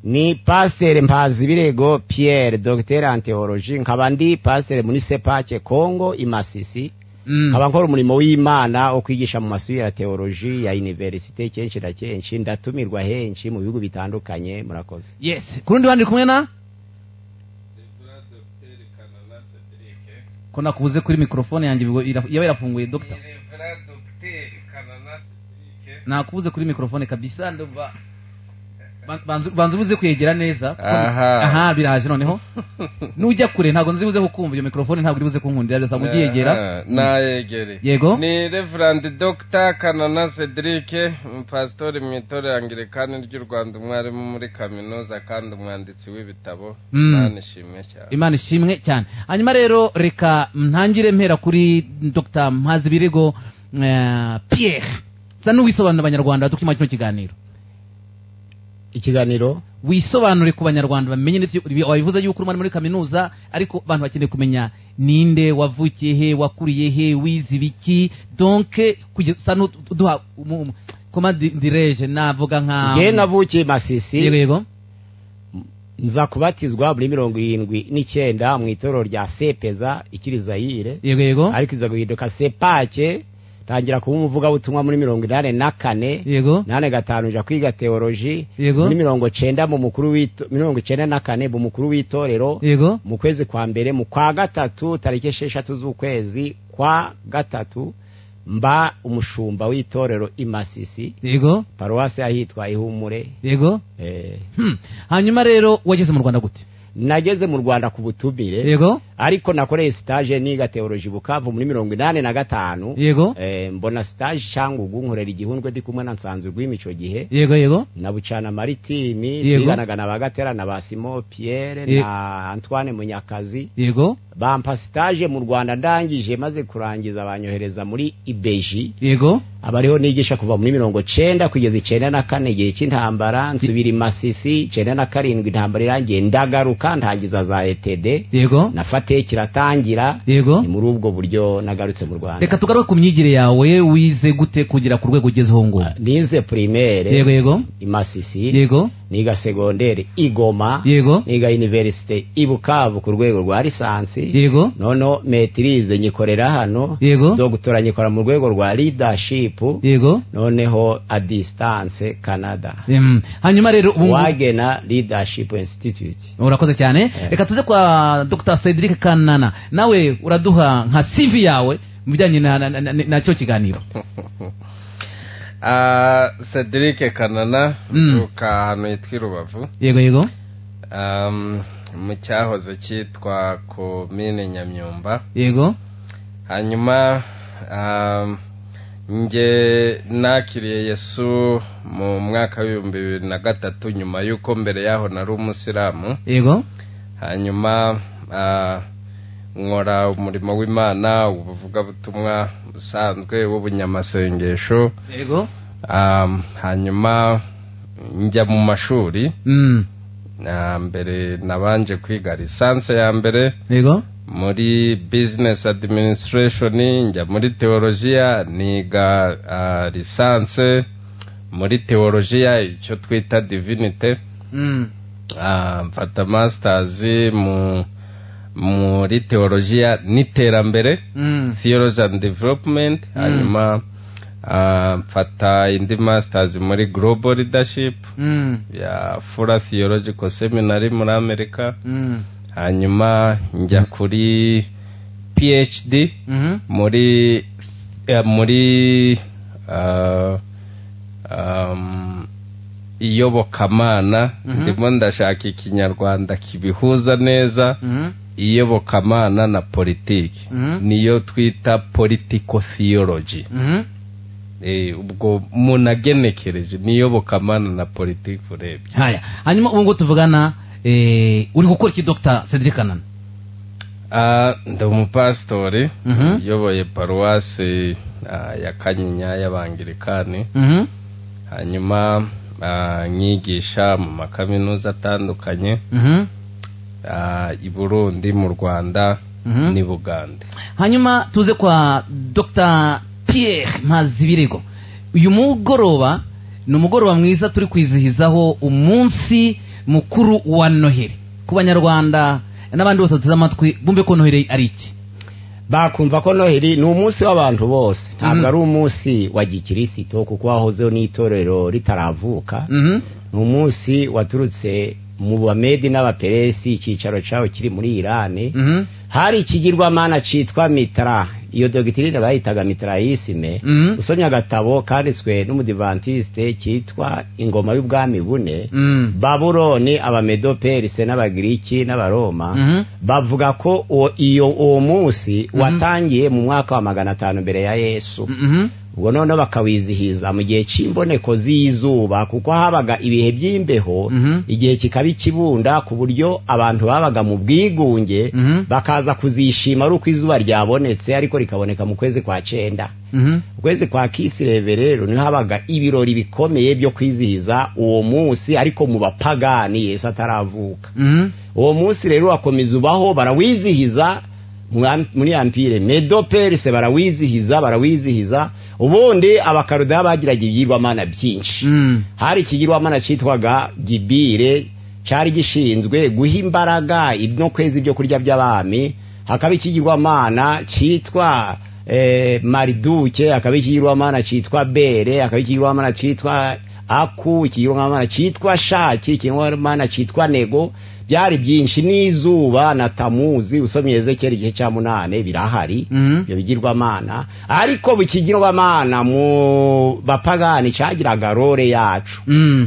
Ni Pasteur Mpazibirego Pierre, docteur en théologie, nkaba ndi pasteur muri CEPAC Congo i Masisi. Nkaba nkora umurimo w'Imana wo kwigisha mu mashuri ya théologie ya université. Kenshi na kenshi ndatumirwa henshi mu bihugu bitandukanye. Murakoze. Yes, ku rundi ruhande kumwe na ko nakubuze kuri microphone yanjye, yaba irafunguye, doctor. Nakubuze kuri microphone kabisa, ndumva banza ubuze kwegera neza. Aha. Aha biraje. Noneho nujya kure ntabwo nzi buze kukumva, iyo microphone ntabwo iri buze kunkundira, birasaba ugiyegera. Nayegere. Yego. Ni Reverend Dr Kanana Cedric, umupasitori mu itorero Anglikani ry'u Rwanda, umwarimu muri kaminuza kandi umwanditsi w'ibitabo. Imana ishimwe cyane. Imana ishimwe cyane. Hanyuma rero reka ntangire mpera kuri Dr Mpazibirego Pierre, sa n'uwisobanura abanyarwanda badukima kino kiganiro. Ikiganiro? Wisobanure ku banyarwanda bamenye n'ibyo wabivuze yuko uri muri kaminuza, ariko abantu bakeneye kumenya ninde, wavukiye he, wakuriye he, wize ibiki, donc kugeza n'uduha comment dirais-je, navuga nka Ngewe navukiye Masisi. Yego yego. Nza kubatizwa muri 79 mu itorero rya Sepeza ikiri Zaire, Yego yego. ariko iza guhinduka CEPAC. Tangira kuba umuvugabutumwa muri 84. 85 nja kwiga théologie. Muri 90 mu mukuru w'ito, 94 mu mukuru w'itorero. Mu kwezi kwa mbere, mu kwa gatatu, tariki 6 z'ukwezi kwa gatatu, mba umushumba w'itorero i Masisi, paruwasi ahitwa Ihumure. Hanyuma rero wageze mu Rwanda gute? Nageze mu Rwanda ku butumire, ariko nakoreye stage niga théologie Bukavu muri 85. Mbona stage Cyangugu, nkorera igihundwe ndi kumwe na Nsanzu rw'imico gihe yego yego na Bucana Maritini. Twiganaga na Bagatera na ba Simon Pierre na Antoine Munyakazi. Bampa stage mu Rwanda ndangije, maze kurangiza banyohereza muri Ibeji, abariho nigisha kuva muri 90 kugeza 94, igihe cy'intambara. Nsubira i Masisi 97, intambara irangiye ndagaruka, ntangiza za ETD na FATE kiratangira. Ni muri ubwo buryo nagarutse mu Rwanda. Reka tugaruke ku myigire yawe. Wize gute kugera ku rwego ugezeho ngo? Nize primaire yego yego i Masisi, niga secondaire i Goma, niga université i Bukavu ku rwego rwa licence. Noneho maîtrise nyikorera hano, doctorat nyikora mu rwego rwa leadership, noneho à distance Canada. Hanyuma rero ubu Wagena Leadership Institute. Urakoze cyane. Reka tuze kwa Dr Cedric Kanana, nawe uraduha nka CV yawe mu bijyanye na cyo kiganiro. Cedric Kanana, mvuka ahantu hitwa i Rubavu, yego yego mu cyahoze cyitwa komine Nyamyumba. Hanyuma nge nakiriye Yesu mu mwaka w'2003, nyuma y'uko mbere yaho nari umusilamu. Hanyuma nkora umurimo w'Imana, ubuvugabutumwa busanzwe w'ubunyamasengesho. Hanyuma njya mu mashuri. Mbere nabanje kwiga licence ya mbere muri business administration, njya muri teologiya niga licence muri teologiya, icyo twita divinity. Mfata masters muri teologiya n'iterambere, theology and development. Hanyuma mfata indi masters muri global leadership ya Fuller Theological Seminary muri Amerika. Hanyuma njya kuri PhD muri iyobokamana. Ndimo ndashaka ikinyarwanda kibihuza neza. Iyobokamana na politiki, niyo twita political theology. Ubwo munagenekereje niyobokamana na politiki urebye. Haya, hanyuma ubu ngo tuvugana uri gukora iki, Dr Cedric Kanana? Ndi umupasitori uyoboye paruwasi ya Kanyinya y'Abangirikani. Hanyuma nyigisha mu makaminuza atandukanye, i Burundi, mu Rwanda n'i Bugande. Hanyuma tuze kwa Dr Pierre Mpazibirego. Uyu mugoroba ni umugoroba mwiza turi kwizihizaho umunsi mukuru wa Noheli ku banyarwanda n'abandi bose bateze amatwi bumve ko Noheli ari iki. Bakumva ko Noheli ni umunsi w'abantu bose, ntabwo ari umunsi wa gikirisito kuko wahozeho n'itorero ritaravuka. Ni umunsi waturutse mu Bamedi n'Abaperesi, icyicaro cyawo kiri muri Irani. Hari ikigirwamana cyitwa Mitra, iyo dogitirine bayitaga Mitraisme. Usomye agatabo kanditswe n'umudivantiste cyitwa Ingoma y'Ubwami Bune, Babuloni, Abamedo-Perse n'Abagiriki n'Abaroma, bavuga ko uwo munsi watangiye mu mwaka wa 500 mbere ya Yesu. Ubwo noneho bakawizihiza mu gihe cy'imboneko z'izuba, kuko habaga ibihe by'imbeho, igihe kikaba ikibunda ku buryo abantu babaga mu bwigunge, bakaza kuzishima ari uko izuba ryabonetse, ariko rikaboneka mu kwezi kwa 9. Ukwezi kwa Kisireve rero niho habaga ibirori bikomeye byo kwizihiza uwo munsi, ariko mu bapagani Yesu ataravuka. Uwo munsi rero wakomeza ubaho, barawizihiza muri ampire Medo-Perse, barawizihiza. Ubundi Abakaruda bagiraga ibigirwamana byinshi. Hari ikigirwamana cyitwaga Gibire, cyari gishinzwe guha imbaraga no kweza ibyo kurya by'abami. Hakaba ikigirwamana cyitwa Mariduke, hakaba ikigirwamana cyitwa Bere, hakaba ikigirwamana cyitwa Aku, ikigirwamana cyitwa Shaki, ikigirwamana cyitwa Nego. Byari byinshi, n'izuba na Tamuzi. Usomye Ezekiel igice cya 8 birahari ibyo bigirwamana. Ariko bikigirwamana mu bapagani cyagiraga role yacu.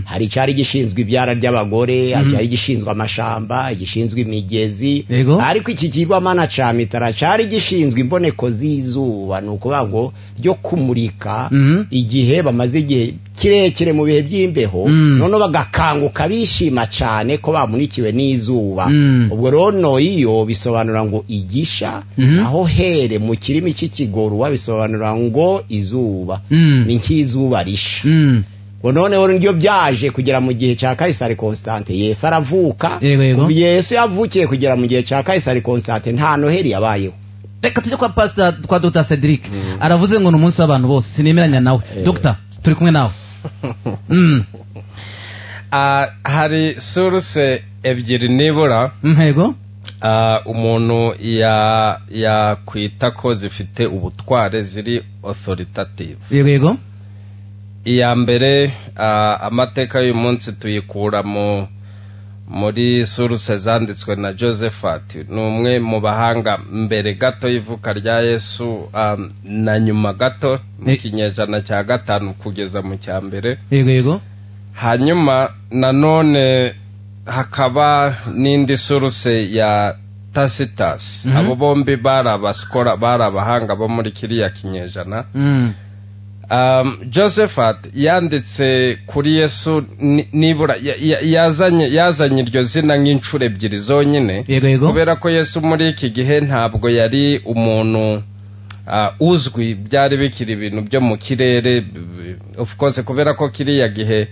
Hari cyari gishinzwe ibyara ry'abagore, cyari gishinzwe amashamba, gishinzwe imigezi. Ariko iki kigirwamana ca Mitara cyari gishinzwe imboneko z'izuba, ni ukuvuga ngo ryo kumurika igihe bamaze igihe kirekire mu bihe by'imbeho, noneho bagakanguka bishima cyane ko bamunikiwe n'izuba. Ubwo rero Noyo bisobanura ngo igisha, aho here mu kirimi cy'Ikigoruwa bisobanura ngo izuba, ni nk'izuba risha. Ngo noneho niryo byaje kugera mu gihe cya Kaisari Constante, Yesu aravuka. Yesu yavukiye kugera mu gihe cya Kaisari Constante, nta Noheli yabayeho. Reka tujye kwa Pastor, kwa Dr. Cedric. Aravuze ngo ni umunsi w'abantu bose, sinemeranya nawe. Dr. turi kumwe nawe. Hari source ebyiri nibura ntego umuntu yakwita ko zifite ubutware, ziri authoritative. Yego. Iya mbere, amateka y'uyu munsi tuyikura muri source zanditswe na Josephat, ni umwe mu bahanga mbere gato y'ivuka rya Yesu na nyuma gato mu kinyejana cya 5 kugeza mu cya mbere. Yego. Hanyuma nanone hakaba n'indi source ya Tacitus. Abo bombi bari abasikora, bari abahanga bo muri kiriya kinyejana. Josephat yanditse kuri Yesu nibura yazanye iryo zina nk'inshuro ebyiri zonyine, kubera ko Yesu muri iki gihe ntabwo yari umuntu uzwi, byari bikiri ibintu byo mu kirere. Of course, kubera ko kiriya gihe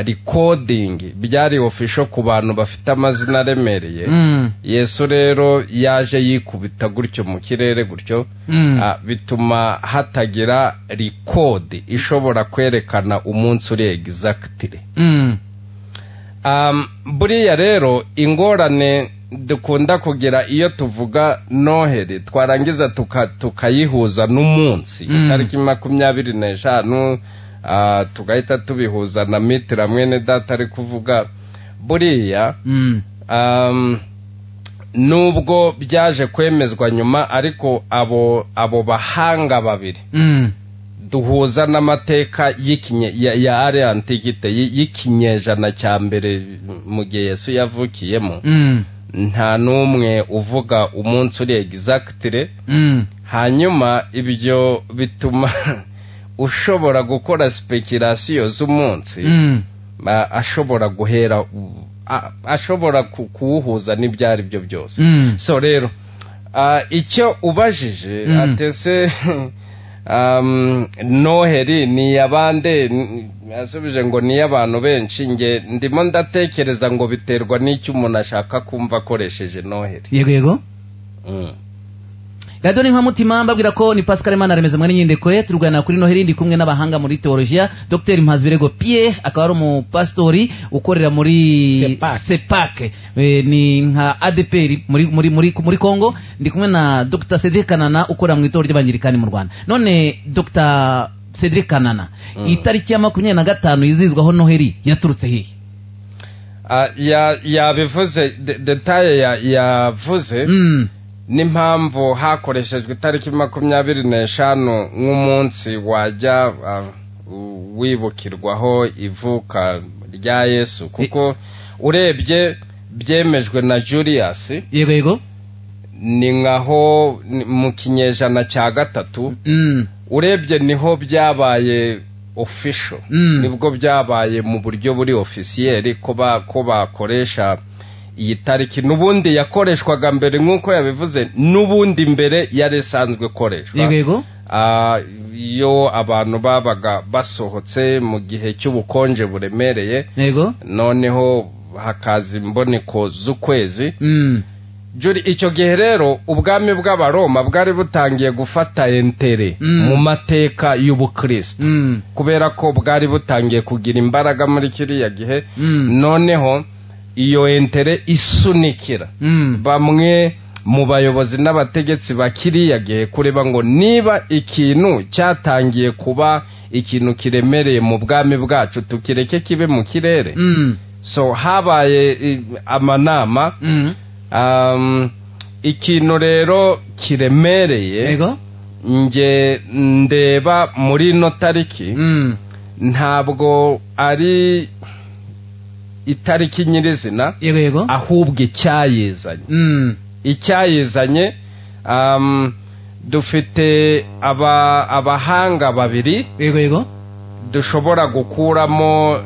recording byari official ku bantu bafite amazina aremereye. Yesu rero yaje yikubita gutyo mu kirere gutyo, bituma hatagira record ishobora kwerekana umunsi uri exactly. Buriya rero ingorane dukunda kugira iyo tuvuga Noheli, twarangiza tukayihuza n'umunsi itariki 25, tugahita tubihuza na Mitra mwene data ari kuvuga. Buriya nubwo byaje kwemezwa nyuma, ariko abo bahanga babiri duhuza n'amateka ya are antikite y'ikinyejana cya mbere mu gihe Yesu yavukiyemo, nta n'umwe uvuga umunsi uri exactly. Hanyuma ibyo bituma ushobora gukora speculation z'umunsi, ashobora guhera, ashobora kuwuhuza n'ibyari byo byose. So rero icyo ubajije atese Noheli ni yabande, yasubije ngo ni y'abantu benshi. Nge ndimo ndatekereza ngo biterwa n'icyo umuntu ashaka kumva akoresheje Noheli. Yego. Radio ni Nkoramutima, mbabwira ko ni Pascal Manaremeze mwene Nyindekwe, turugana kuri Noheli, ndi kumwe n'abahanga muri teologia, Dr Mpazibirego Pierre akaba ari umupastori ukorera muri CEPAC, ni nka ADPR muri muri muri muri Congo. Ndi kumwe na Dr Cedric Kanana ukora mu itorero ry'Abangirikani mu Rwanda. None Dr Cedric Kanana, itariki ya 25 yizizwaho Noheli yaturutse hehe? Yabivuze detaye yavuze n'impamvu hakoreshejwe itariki 25 nk'umunsi wajya wibukirwaho ivuka rya Yesu, kuko urebye byemejwe na Julius. Yego yego, ni nkaho mu kinyejana cya 3 urebye niho byabaye official, nibwo byabaye mu buryo buri officiel ko bakoresha iyi tariki. Nubundi yakoreshwaga mbere nk'uko yabivuze, nubundi mbere yari isanzwe ikoreshwa. Yego, iyo abantu babaga basohotse mu gihe cy'ubukonje buremereye, yego, noneho hakaza imboneko z'ukwezi. Juri icyo gihe rero ubwami bw'Abaroma bwari butangiye gufata entere mu mateka y'ubukristo, kubera ko bwari butangiye kugira imbaraga muri kiriya gihe. Noneho iyo entere isunikira bamwe mu bayobozi n'abategetsi ba kiriya gihe kureba ngo niba ikintu cyatangiye kuba ikintu kiremereye mu bwami bwacu tukireke kibe mu kirere. So habaye amanama. Ikintu rero kiremereye nge ndeba muri ino tariki, ntabwo ari itariki nyirizina, ahubwo icyayizanye. Icyayizanye, dufite abahanga babiri dushobora gukuramo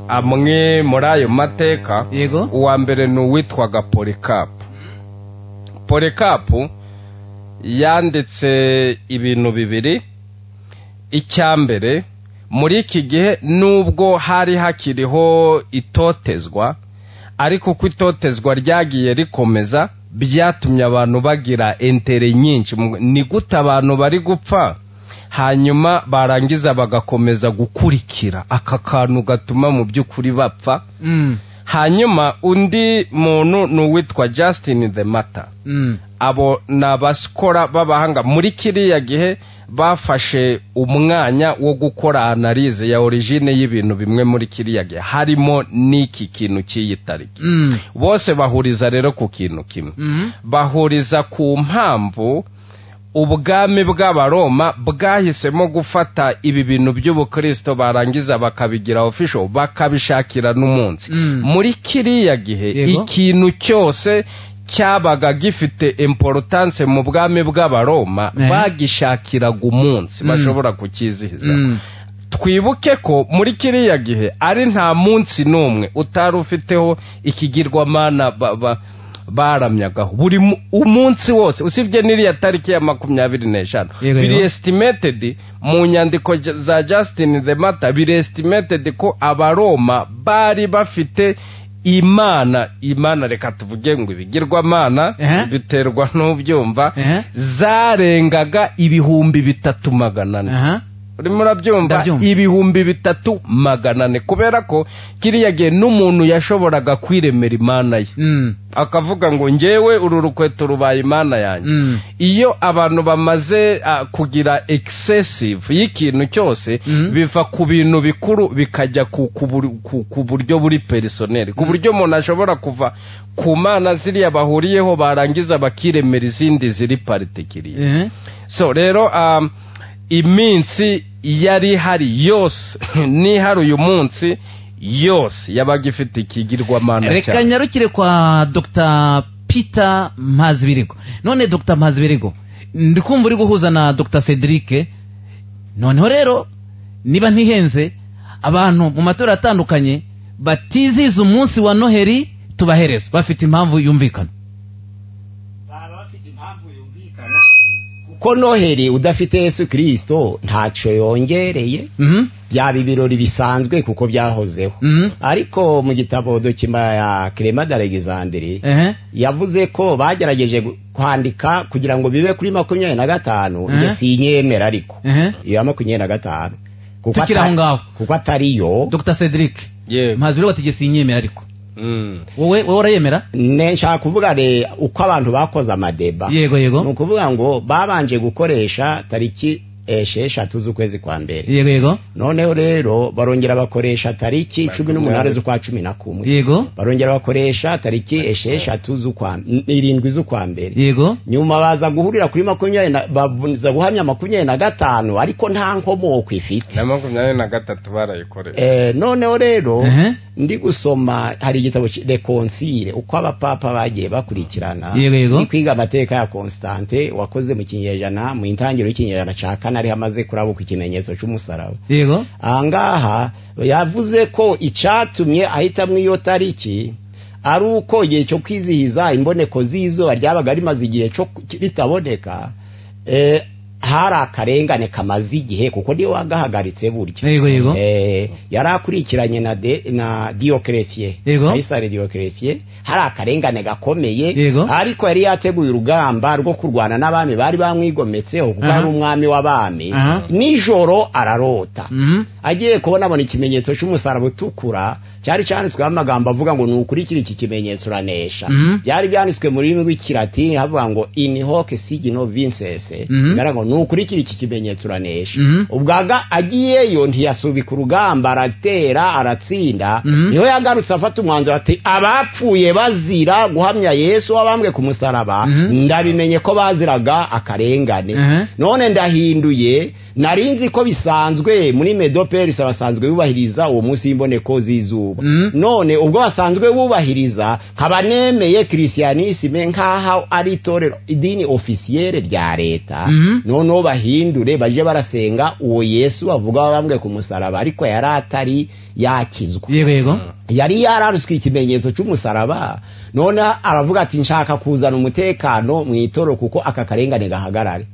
amwe muri ayo mateka. Uwa mbere ni uwitwaga Polycarp. Polycarp yanditse ibintu bibiri. Icya mbere, muri iki gihe nubwo hari hakiriho itotezwa, ariko uko itotezwa ryagiye rikomeza byatumye abantu bagira entere nyinshi. Ni gute abantu bari gupfa hanyuma barangiza bagakomeza gukurikira aka kantu gatuma mu by'ukuri bapfa? Hanyuma undi muntu ni uwitwa Justin the Martyr. Abo ni abasikora b'abahanga muri kiriya gihe bafashe umwanya wo gukora analize ya origine y'ibintu bimwe muri kiriya gihe, harimo n'iki kintu cy'iyi tariki. Bose bahuriza rero ku kintu kimwe, bahuriza ku mpamvu ubwami bw'Abaroma bwahisemo gufata ibi bintu by'ubukristo barangiza bakabigira official, bakabishakira n'umunsi. Muri kiriya gihe ikintu cyose cyabaga gifite importance mu bwami bw'Abaroma bagishakiraga umunsi bashobora kukizihiza. Twibuke ko muri kiriya gihe ari nta munsi n'umwe utari ufiteho ikigirwamana baramyagaho buri umunsi wose, usibye n'iriya tariki ya 25. Biri estimated mu nyandiko za Justin the Martyr, biri estimated ko Abaroma bari bafite imana reka tuvuge ngo ibigirwamana biterwa n'ubyumva, zarengaga 3400. Urimo urabyumva? 3400, kubera ko kiriya gihe n'umuntu yashoboraga kwiremera imana ye, akavuga ngo ngewe uru rukweto rubaye imana yanjye. Iyo abantu bamaze kugira excessive y'ikintu cyose, biva ku bintu bikuru bikajya ku buryo buri personnel, ku buryo umuntu ashobora kuva ku mana ziriya bahuriyeho barangiza bakiremera izindi ziri particulier. So rero iminsi yari hari yose ni hari uyu munsi yose yabaga ifite ikigirwamana cyane. Reka nyarukire kwa Dr Peter Mpazibirego. None Dr Mpazibirego, ndikumva uri guhuza na Dr Cedric. Noneho rero niba ntihenze, abantu mu matora atandukanye batiziza umunsi wa Noheli tubahereza bafite impamvu yumvikana. Baba bafite impamvu yumvikana Kuko Noheli udafite Yesu Kristo ntacyo yongereye, byaba ibirori bisanzwe kuko byahozeho. Ariko mu gitabo dokima ya Clement d'Alexandrie yavuze ko bagerageje kwandika kugira ngo bibe kuri 25, njye sinyemera ariko iyo 25 kuko atariyo. Dr Cedric Mpazibirego ati njye sinyemera ariko wowe urayemera? Nshaka kuvuga uko abantu bakoze amadeba. Yego yego. Ni ukuvuga ngo babanje gukoresha tariki 6 z'ukwezi kwa mbere. Yego yego. Noneho rero barongera bakoresha tariki 18 z'ukwa 11. Yego. Barongera bakoresha tariki 6 z'ukwa 7 z'ukwa mbere. Yego. Nyuma baza guhurira kuri 20 baza guhamya 25 ariko nta nkomoko ifite. Na 23 barayikoresha. Noneho rero ndi gusoma hari igitabo Le Concile uko abapapa bagiye bakurikirana. Yego. Kwiga amateka ya Constante wakoze mu kinyejana mu intangiriro y'ikinyejana ca kane ari hamaze kurabuka ikimenyetso cy'umusaraba. Yego. Ahangaha yavuze ko icatumye ahitamwe iyo tariki ari uko igihe cyo kwizihiza imboneko z'izuba ryabaga rimaze igihe cyo ritaboneka, hari akarengane kamaze igihe kuko niwe wagahagaritse burya. Yego yego. Yarakurikiranye na Dioclétien, Kaisari Dioclétien, hari akarengane gakomeye, ariko yari yateguye urugamba rwo kurwana n'abami bari bamwigometseho kuko ari umwami w'abami. Nijoro ararota agiye kubona abona ikimenyetso cy'umusaraba utukura cyari cyanditsweho amagambo avuga ngo nukurikira iki kimenyetso uranesha. Byari byanditswe mu rurimi rw'ikilatini havuga ngo in hoc signo vinces, bigaragara ngo nukurikira iki kimenyetso uranesha. Ubwaga agiyeyo ntiyasubika urugamba, aratera aratsinda. Niho yagarutse afata umwanzuro ati abapfuye bazira guhamya Yesu wabambwe ku musaraba, ndabimenye ko baziraga akarengane, none ndahinduye. Narinzi ko bisanzwe muri Medoperis basanzwe bubahiriza uwo munsi w'imboneko z'izuba, none ubwo basanzwe bubahiriza nkaba nemeye christianisme nkaho ari itorero idini officielle rya leta, none bahindure baje barasenga uwo Yesu bavuga bambwe ku musaraba, ariko yari atari yakizwa. Yego. Yari yararuswe ikimenyetso cy'umusaraba, none aravuga ati nshaka kuzana umutekano mu itoro kuko aka karengane gahagarare,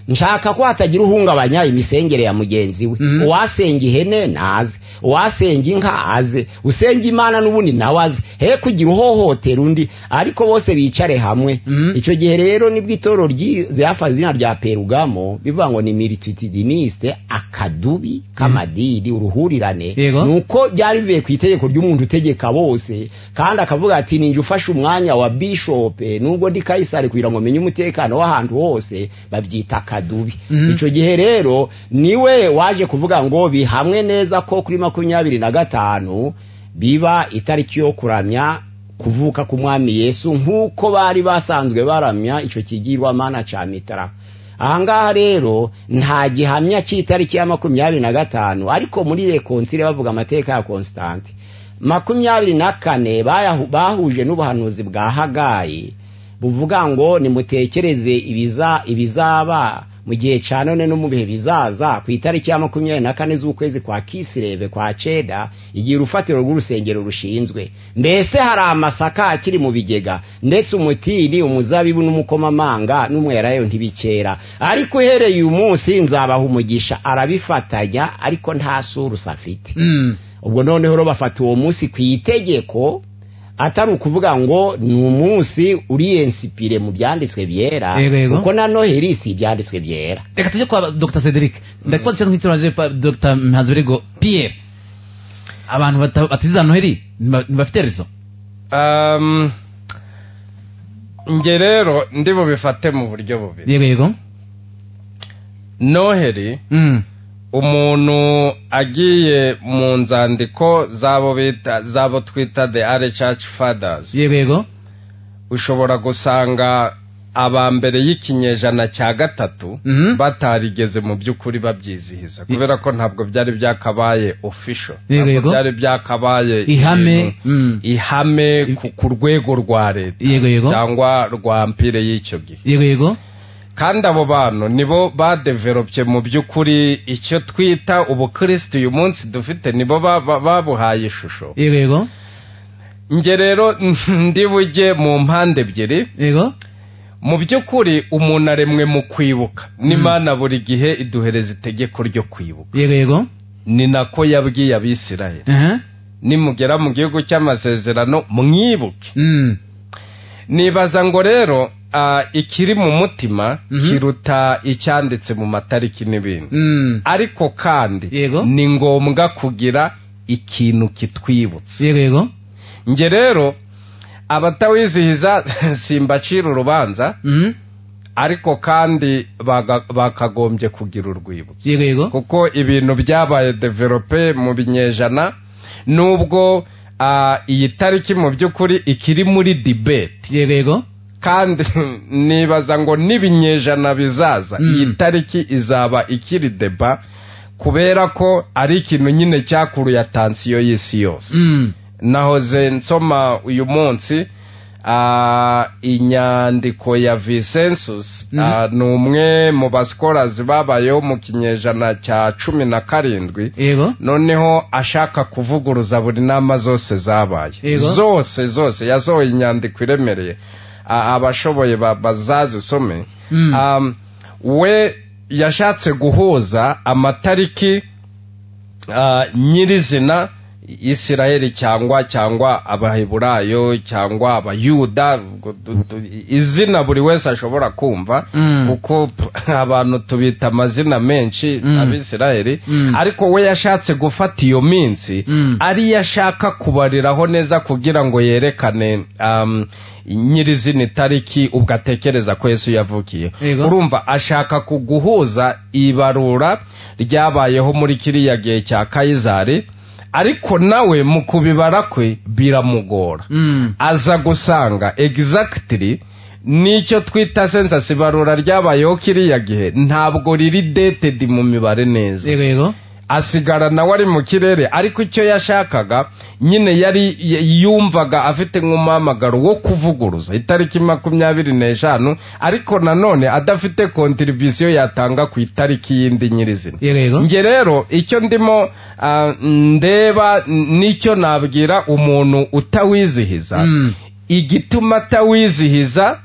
nshaka ko hatagira uhungabanya imisengere ya mugenzi we. Uwasenga ihene naze, uwasenga inka aze, usenga Imana n'ubundi nawe aze, he kugira uhohotera undi, ariko bose bicare hamwe. Icyo gihe rero nibwo itoro ryafa izina rya Perugamo, bivuga ngo ni multitudiniste, akadubi k'amadini, uruhurirane. Nuko byari bivuye ku itegeko ry'umuntu utegeka bose, kandi akavuga ati ninjye ufashe umwanya wa bishop nubwo ndi Kaisari kugira ngo menye umutekano w'ahantu hose, babyita kadubi. Icyo gihe rero niwe waje kuvuga ngo bihamwe neza ko kuri 25 biba itariki yo kuramya kuvuka k'umwami Yesu nkuko bari basanzwe baramya icyo kigirwamana ca Mitra. Ahangaha rero nta gihamya cy'itariki ya 25, ariko muri Le Concile bavuga amateka ya Constante 24 bahuje n'ubuhanuzi bwa Hagayi buvuga ngo nimutekereze ibizaba mu gihe ca none no mu bihe bizaza ku itariki ya 24 z'ukwezi kwa Kisireve kwa ceda, igihe urufatiro rw'urusengero rushinzwe. Mbese hari amasaka akiri mu bigega, ndetse umutini, umuzabibu n'umukomamanga n'umwelayo ntibikera, ariko uhereye uyu munsi nzabaha umugisha. Arabifatanya ariko nta source afite. Ubwo noneho ro bafata uwo munsi ku itegeko, atari ukuvuga ngo ni umunsi uri inspiré mu byanditswe byera, kuko na Noheli si ibyanditswe byera. Reka tujye kwa Dr Cedric. Ndakubaza ikibazo nk'icyo Dr Mpazibirego Pierre, abantu batiza Noheli ntibafite rezo? Nge rero ndi bubifate mu buryo bubiri. Yego yego. Noheli umuntu agiye mu nzandiko zabo bita zabo twita the early church fathers, yego, ushobora gusanga aba mbere y'ikinyejana cya 3 batarigeze mu by'ukuri babyizihiza, kubera ko ntabwo byari byakabaye official, ntabwo byari byakabaye ihame ku rwego rwa leta cyangwa rwa empire y'icyo gihe. Yego. Kandi abo bantu nibo badevelopye mu by'ukuri icyo twita ubukristo uyu munsi dufite, nibo babuhaye ishusho. Yego. Nge rero ndi bujye mu mpande ebyiri. Yego. Mu by'ukuri umuntu aremwe mu kwibuka, n'Imana buri gihe iduhereza itegeko ryo kwibuka. Yego. Ni nako yabwiye Abisirayeli, nimugera mu gihugu cy'amasezerano mwibuke. Nibaza ngo rero ikiri mu mutima kiruta icyanditse mu matariki n'ibindi. Ariko kandi ni ngombwa kugira ikintu kitwibutsa. Yego. Nge rero abatawizihiza simbacira urubanza, ariko kandi bakagombye kugira urwibutso. Yego. Kuko ibintu byabaye develope mu binyejana, nubwo iyi tariki mu by'ukuri ikiri muri debate. Yego. Kandi nibaza ngo n'ibinyejana bizaza iyi tariki izaba ikiri deba, kubera ko ari ikintu nyine cyakuruye atansiyo y'isi yose. Nahoze nsoma uyu munsi inyandiko ya Vicensus, ni umwe mu basikolazi babayeho mu kinyejana cya 17. Noneho ashaka kuvuguruza buri nama zose zabaye, zose yasohoye inyandiko iremereye, abashoboye bazazisome. We yashatse guhuza amatariki nyirizina Isirayeli cyangwa Abaheburayo cyangwa Abayuda, izina buri wese ashobora kumva, kuko abantu tubita amazina menshi Abisirayeli. Ariko we yashatse gufata iyo minsi ari yashaka kubariraho neza kugira ngo yerekane nyirizina itariki ubwo atekereza ko Yesu yavukiye. Urumva ashaka kuguhuza ibarura ryabayeho muri kiriya gihe cya Kayizari, ariko nawe mu kubibara kwe biramugora. Aza gusanga exactly nicyo twita census, ibarura ryabayeho kiriya gihe ntabwo riri dated mu mibare neza. Yego. Asigara nawe ari mu kirere, ariko icyo yashakaga nyine yari yumvaga afite nk'umuhamagaro wo kuvuguruza itariki 25, ariko nanone adafite contribution yatanga ku itariki yindi nyirizina. Nge rero icyo ndimo ndeba nicyo nabwira umuntu utawizihiza, igituma atawizihiza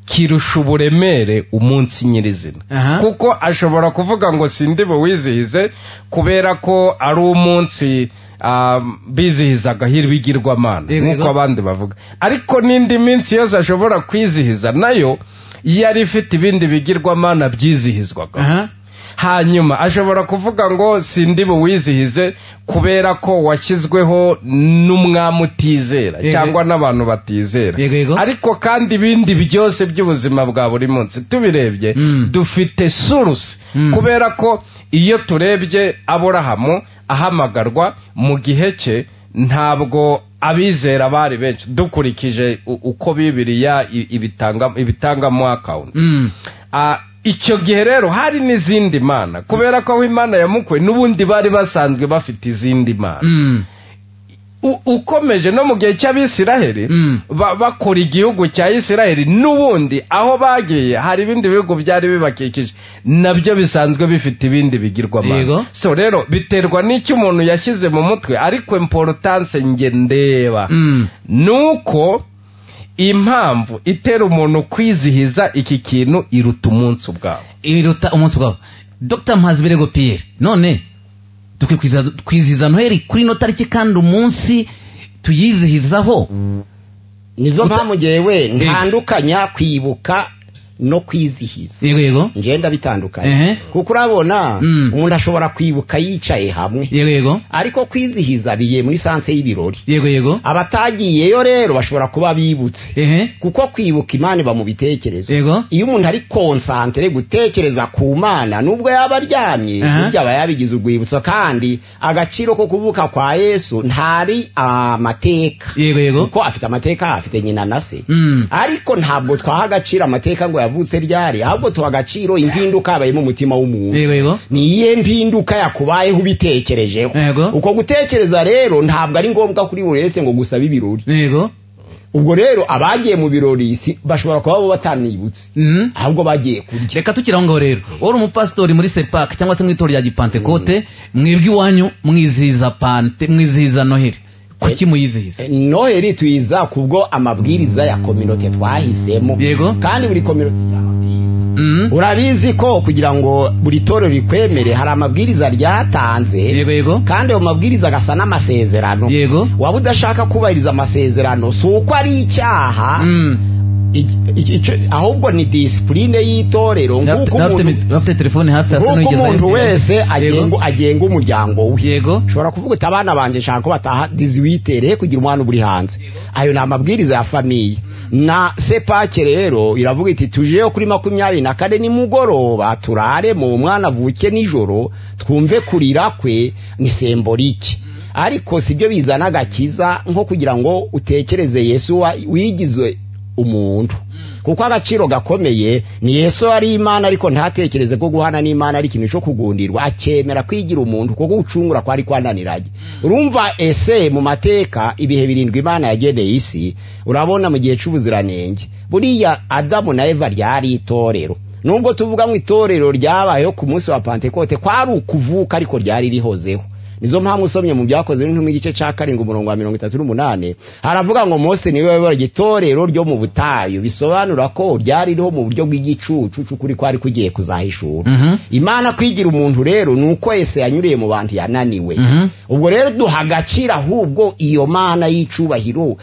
kirusha uburemere umunsi nyirizina. Kuko ashobora kuvuga ngo sindi buwizihize kubera ko ari umunsi bizihizaga ibigirwamana nk'uko abandi bavuga, ariko n'indi minsi yose ashobora kwizihiza nayo yari ifite ibindi bigirwamana byizihizwaga. Hanyuma ashobora kuvuga ngo sindi buwizihize kubera ko washyizweho n'umwami utizera cyangwa n'abantu batizera. Ariko kandi ibindi byose by'ubuzima bwa buri munsi tubirebye dufite source, kubera ko iyo turebye Aburahamu ahamagarwa mu gihe cye ntabwo abizera bari benshi dukurikije uko Bibiliya ibitangamo account. Icyo gihe rero hari n'izindi mana, kubera ko aho Imana yamukuye n'ubundi bari basanzwe bafite izindi mana. Ukomeje no mu gihe cy'Abisiraheli bakora igihugu cya Isiraheli, n'ubundi aho bagiye hari ibindi bihugu byari bibakikije nabyo bisanzwe bifite ibindi bigirwamana. So rero biterwa n'icyo umuntu yashyize mu mutwe, ariko importance nge ndeba nuko impamvu itera umuntu kwizihiza iki kintu iruta umunsi ubwawo. Iruta umunsi ubwawo. Dr Mpazibirego Pierre, none dukwiye kwizihiza Noheli kuri no tariki kandi umunsi tuyizihizaho? Nizo mpamvu jewe ntandukanya kwibuka no kwizihiza. Yego. Ngenda bitandukanye. Kuko urabona umuntu ashobora kwibuka yicaye hamwe. Yego. Ariko kwizihiza biye muri sanse y'ibirori. Yego. Abatagiyeyo rero bashobora kuba bibutse. Kuko kwibuka Imana iba mu bitekerezo. Iyo umuntu ari concentré gutekereza ku Mana nubwo yaba aryamye, burya aba yabigize urwibutso, kandi agaciro ko kuvuka kwa Yesu ntari amateka. Yego. Kuko afite amateka, afite nyina na se. Ariko ntabwo twaha agaciro amateka ngo yavutse ryari, ahubwo tuha agaciro impinduka yabaye mu mutima w'umuntu. Ni iyihe mpinduka yakubayeho ubitekerejeho? Uko gutekereza rero ntabwo ari ngombwa kuri buri wese ngo gusaba ibirori. Ubwo rero abagiye mu birori bashobora kuba bo batanibutse, ahubwo bagiye kurya. Reka tukiri aho ngaho rero, uri umupasitori muri Sepak cyangwa se mu itorero rya Gipantekote, mwebwe iwanyu mwizihiza Pante, mwizihiza Noheli Kuki muyizihiza Noheli? Tuyiza kubwo amabwiriza ya communauté twahisemo. Kandi buri communauté urabizi ko kugira ngo buri torero rikwemere hari amabwiriza ryatanze. Yego. Kandi ayo mabwiriza agasa n'amasezerano. Yego. Waba udashaka kubahiriza amasezerano si uko ari icyaha, ahubwo ni discipline y'itorero. Nk'uko bafite telefone hafi hasa n'ugeze umuntu wese agenga umuryango we. Yego. Ushobora kuvuga uti abana banje nshaka ko bataha 18 kugira umwana uri hanze. Ayo ni amabwiriza ya famille. Na sepake rero iravuga iti tujeyo kuri 24 nimugoroba turare mu mwana avuke nijoro twumve kurira kwe ni symbolique. Ariko sibyo bizana agakiza nko kugira ngo utekereze Yesu wigizwe umuntu, kuko agaciro gakomeye ni Yesu ari Imana, ariko ntatekereze ko guhana n'Imana ari ikintu cyo kugundirwa, akemera kwigira umuntu kuko gucungura kwari kwananiranye. Urumva ese mu mateka ibihe birindwi Imana yageneye isi, urabona mu gihe cy'ubuziranenge buriya Adamu na Eva ryari itorero. Nubwo tuvuga ngo itorero ryabayeho ku munsi wa Pentekote kwari ukuvuka, ariko ryari rihozeho. Nizo mpamvu usomye mu byakozwe n'intumwa igice cya 7 umurongo wa 38 haravuga ngo Mose niwe wayoboraga itorero ryo mu butayu, bisobanura ko ryari riho mu buryo bw'igicucu cy'ukuri kwari kugiye kuzahishura. Imana kwigira umuntu rero nuko Yesu yanyuriye mu bantu yananiwe. Ubwo rero duha agaciro ahubwo iyo Mana y'icubahiro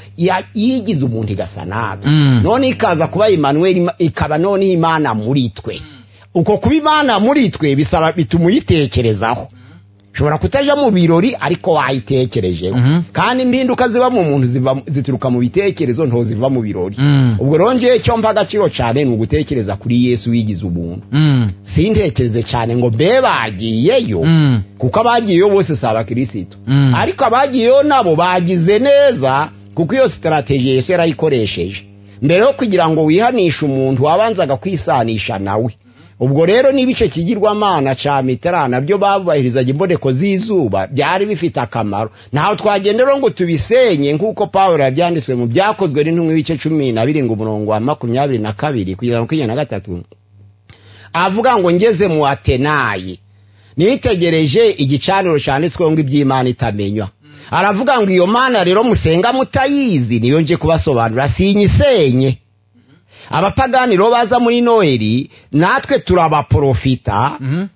yigize umuntu igasa natwe, none ikaza kuba Emmanuel, ikaba none Imana muri twe. Uko kuba Imana muri twe bisaba bituma uyitekerezaho. Ushobora kutaja mu birori ariko wayitekerejeho. Kandi impinduka ziba mu muntu zituruka mu bitekerezo nto ziva mu birori. Ubwo rero ngiye cyo mpa agaciro cyane ni ugutekereza kuri Yesu wigize umuntu. Sintekereze cyane ngo be bagiyeyo, kuko abagiyeyo bose si abakirisitu. Ariko abagiyeyo nabo bagize neza, kuko iyo strategy Yesu yarayikoresheje. Mbere yo kugira ngo wihanishe umuntu wabanzaga kwisanisha nawe. Ubwo rero n'ibice kigirwamana ca Mitera nabyo babahirizaga imboneko z'izuba byari bifite akamaro. Ntaho twagendera ngo tubisenye nkuko Paulo yabyanditswe mu byakozwe n'intumwa ibice 17 umurongo wa 22 kugeza 23, avuga ngo ngeze mu Atenayi nitegereje igicaniro cyanditswe ngo iby'Imana itamenywa. Aravuga ngo iyo Mana rero musenga mutayizi niyo nje kubasobanura, sinyisenye. Abapagani rero baza muri Noheli natwe turabaprofita,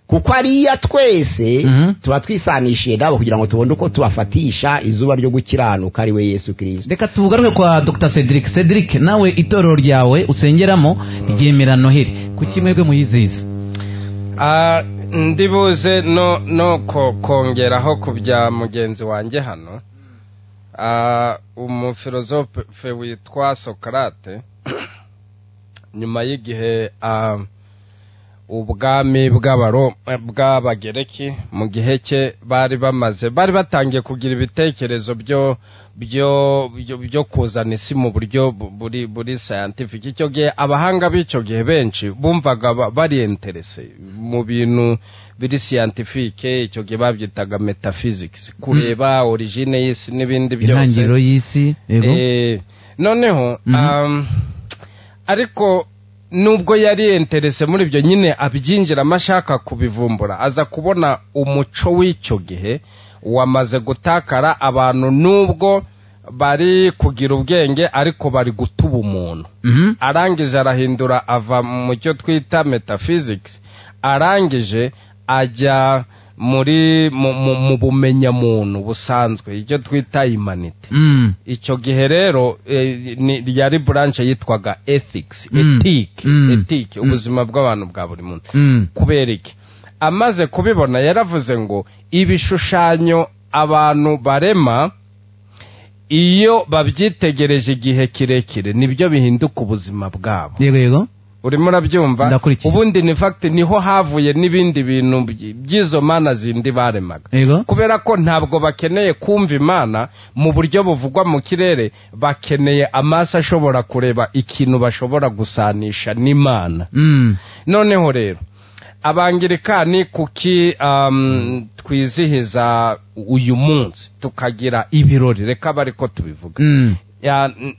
kuko ariya twese tuba twisanishiye nabo kugira ngo tubone uko tubafatisha izuba ryo gukiranuka ari we Yesu Kristo. Reka tugaruke kwa Dr. Cedric. Cedric, nawe itorero ryawe usengeramo ryemera Noheli, kuki mwebwe muyizihiza? Ndibuze no kongeraho ku bya mugenzi wanjye hano. Umufilosofe witwa Socrate, nyuma y'igihe ubwami bw'Abagereki mu gihe cye bari batangiye kugira ibitekerezo byo kuzana isi mu buryo buri scientific. Icyo gihe abahanga b'icyo gihe benshi bumvaga bari interese mu bintu biri scientific. Icyo gihe babyitaga metaphysics, kureba origine y'isi n'ibindi byose, intangiriro y'isi. Yego. Noneho ariko nubwo yari interese muri ibyo nyine abyinjira amashaka kubivumbura, aza kubona umuco w'icyo gihe wamaze gutakara. Abantu nubwo bari kugira ubwenge ariko bari gutuba umuntu. Arangije arahindura ava mu cyo twita metaphysics, arangije ajya muri mu bumenyamuntu busanzwe, icyo twita humanity. Icyo gihe rero yari branch yitwaga ethics, ethic, ubuzima bw'abantu bwa buri muntu. Kubera iki? Amaze kubibona yaravuze ngo ibishushanyo abantu barema iyo babyitegereje igihe kirekire nibyo bihinduka ubuzima bwabo. Yego. Urimo urabyumva? Ubundi ni fact niho havuye n'ibindi bintu by'izo mana zindi baremaga. Kubera ko ntabwo bakeneye kumva Imana mu buryo buvugwa mu kirere, bakeneye amaso ashobora kureba ikintu bashobora gusanisha n'Imana. Noneho rero Abangirikani kuki twizihiza uyu munsi tukagira ibirori, reka bariko tubivuga.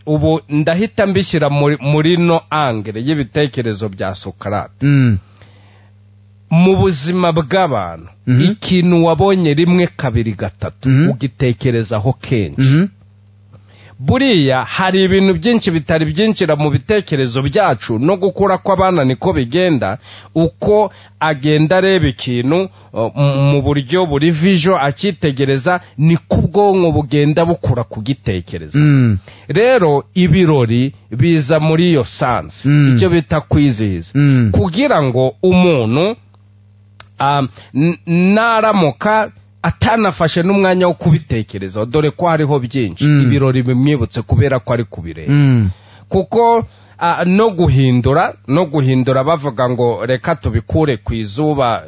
Ubu ndahita mbishyira muri no angle y'ibitekerezo bya Socrate. Mu buzima bw'abantu ikintu wabonye rimwe kabiri gatatu ugitekerezaho kenshi. Buriya hari ibintu byinshi bitari byinjira mu bitekerezo byacu, no gukura kw'abana niko bigenda, uko agenda areba ikintu mu buryo buri vision akitegereza, niko ubwonko bugenda bukura kugitekereza. Rero ibirori biza muri iyo sansi, icyo bita kwizihiza, kugira ngo umuntu naramuka atanafashe n'umwanya wo kubitekereza, dore ko hariho byinshi, ibirori bimwibutse kubera ko ari kubireba. Kuko no guhindura bavuga ngo reka tubikure ku izuba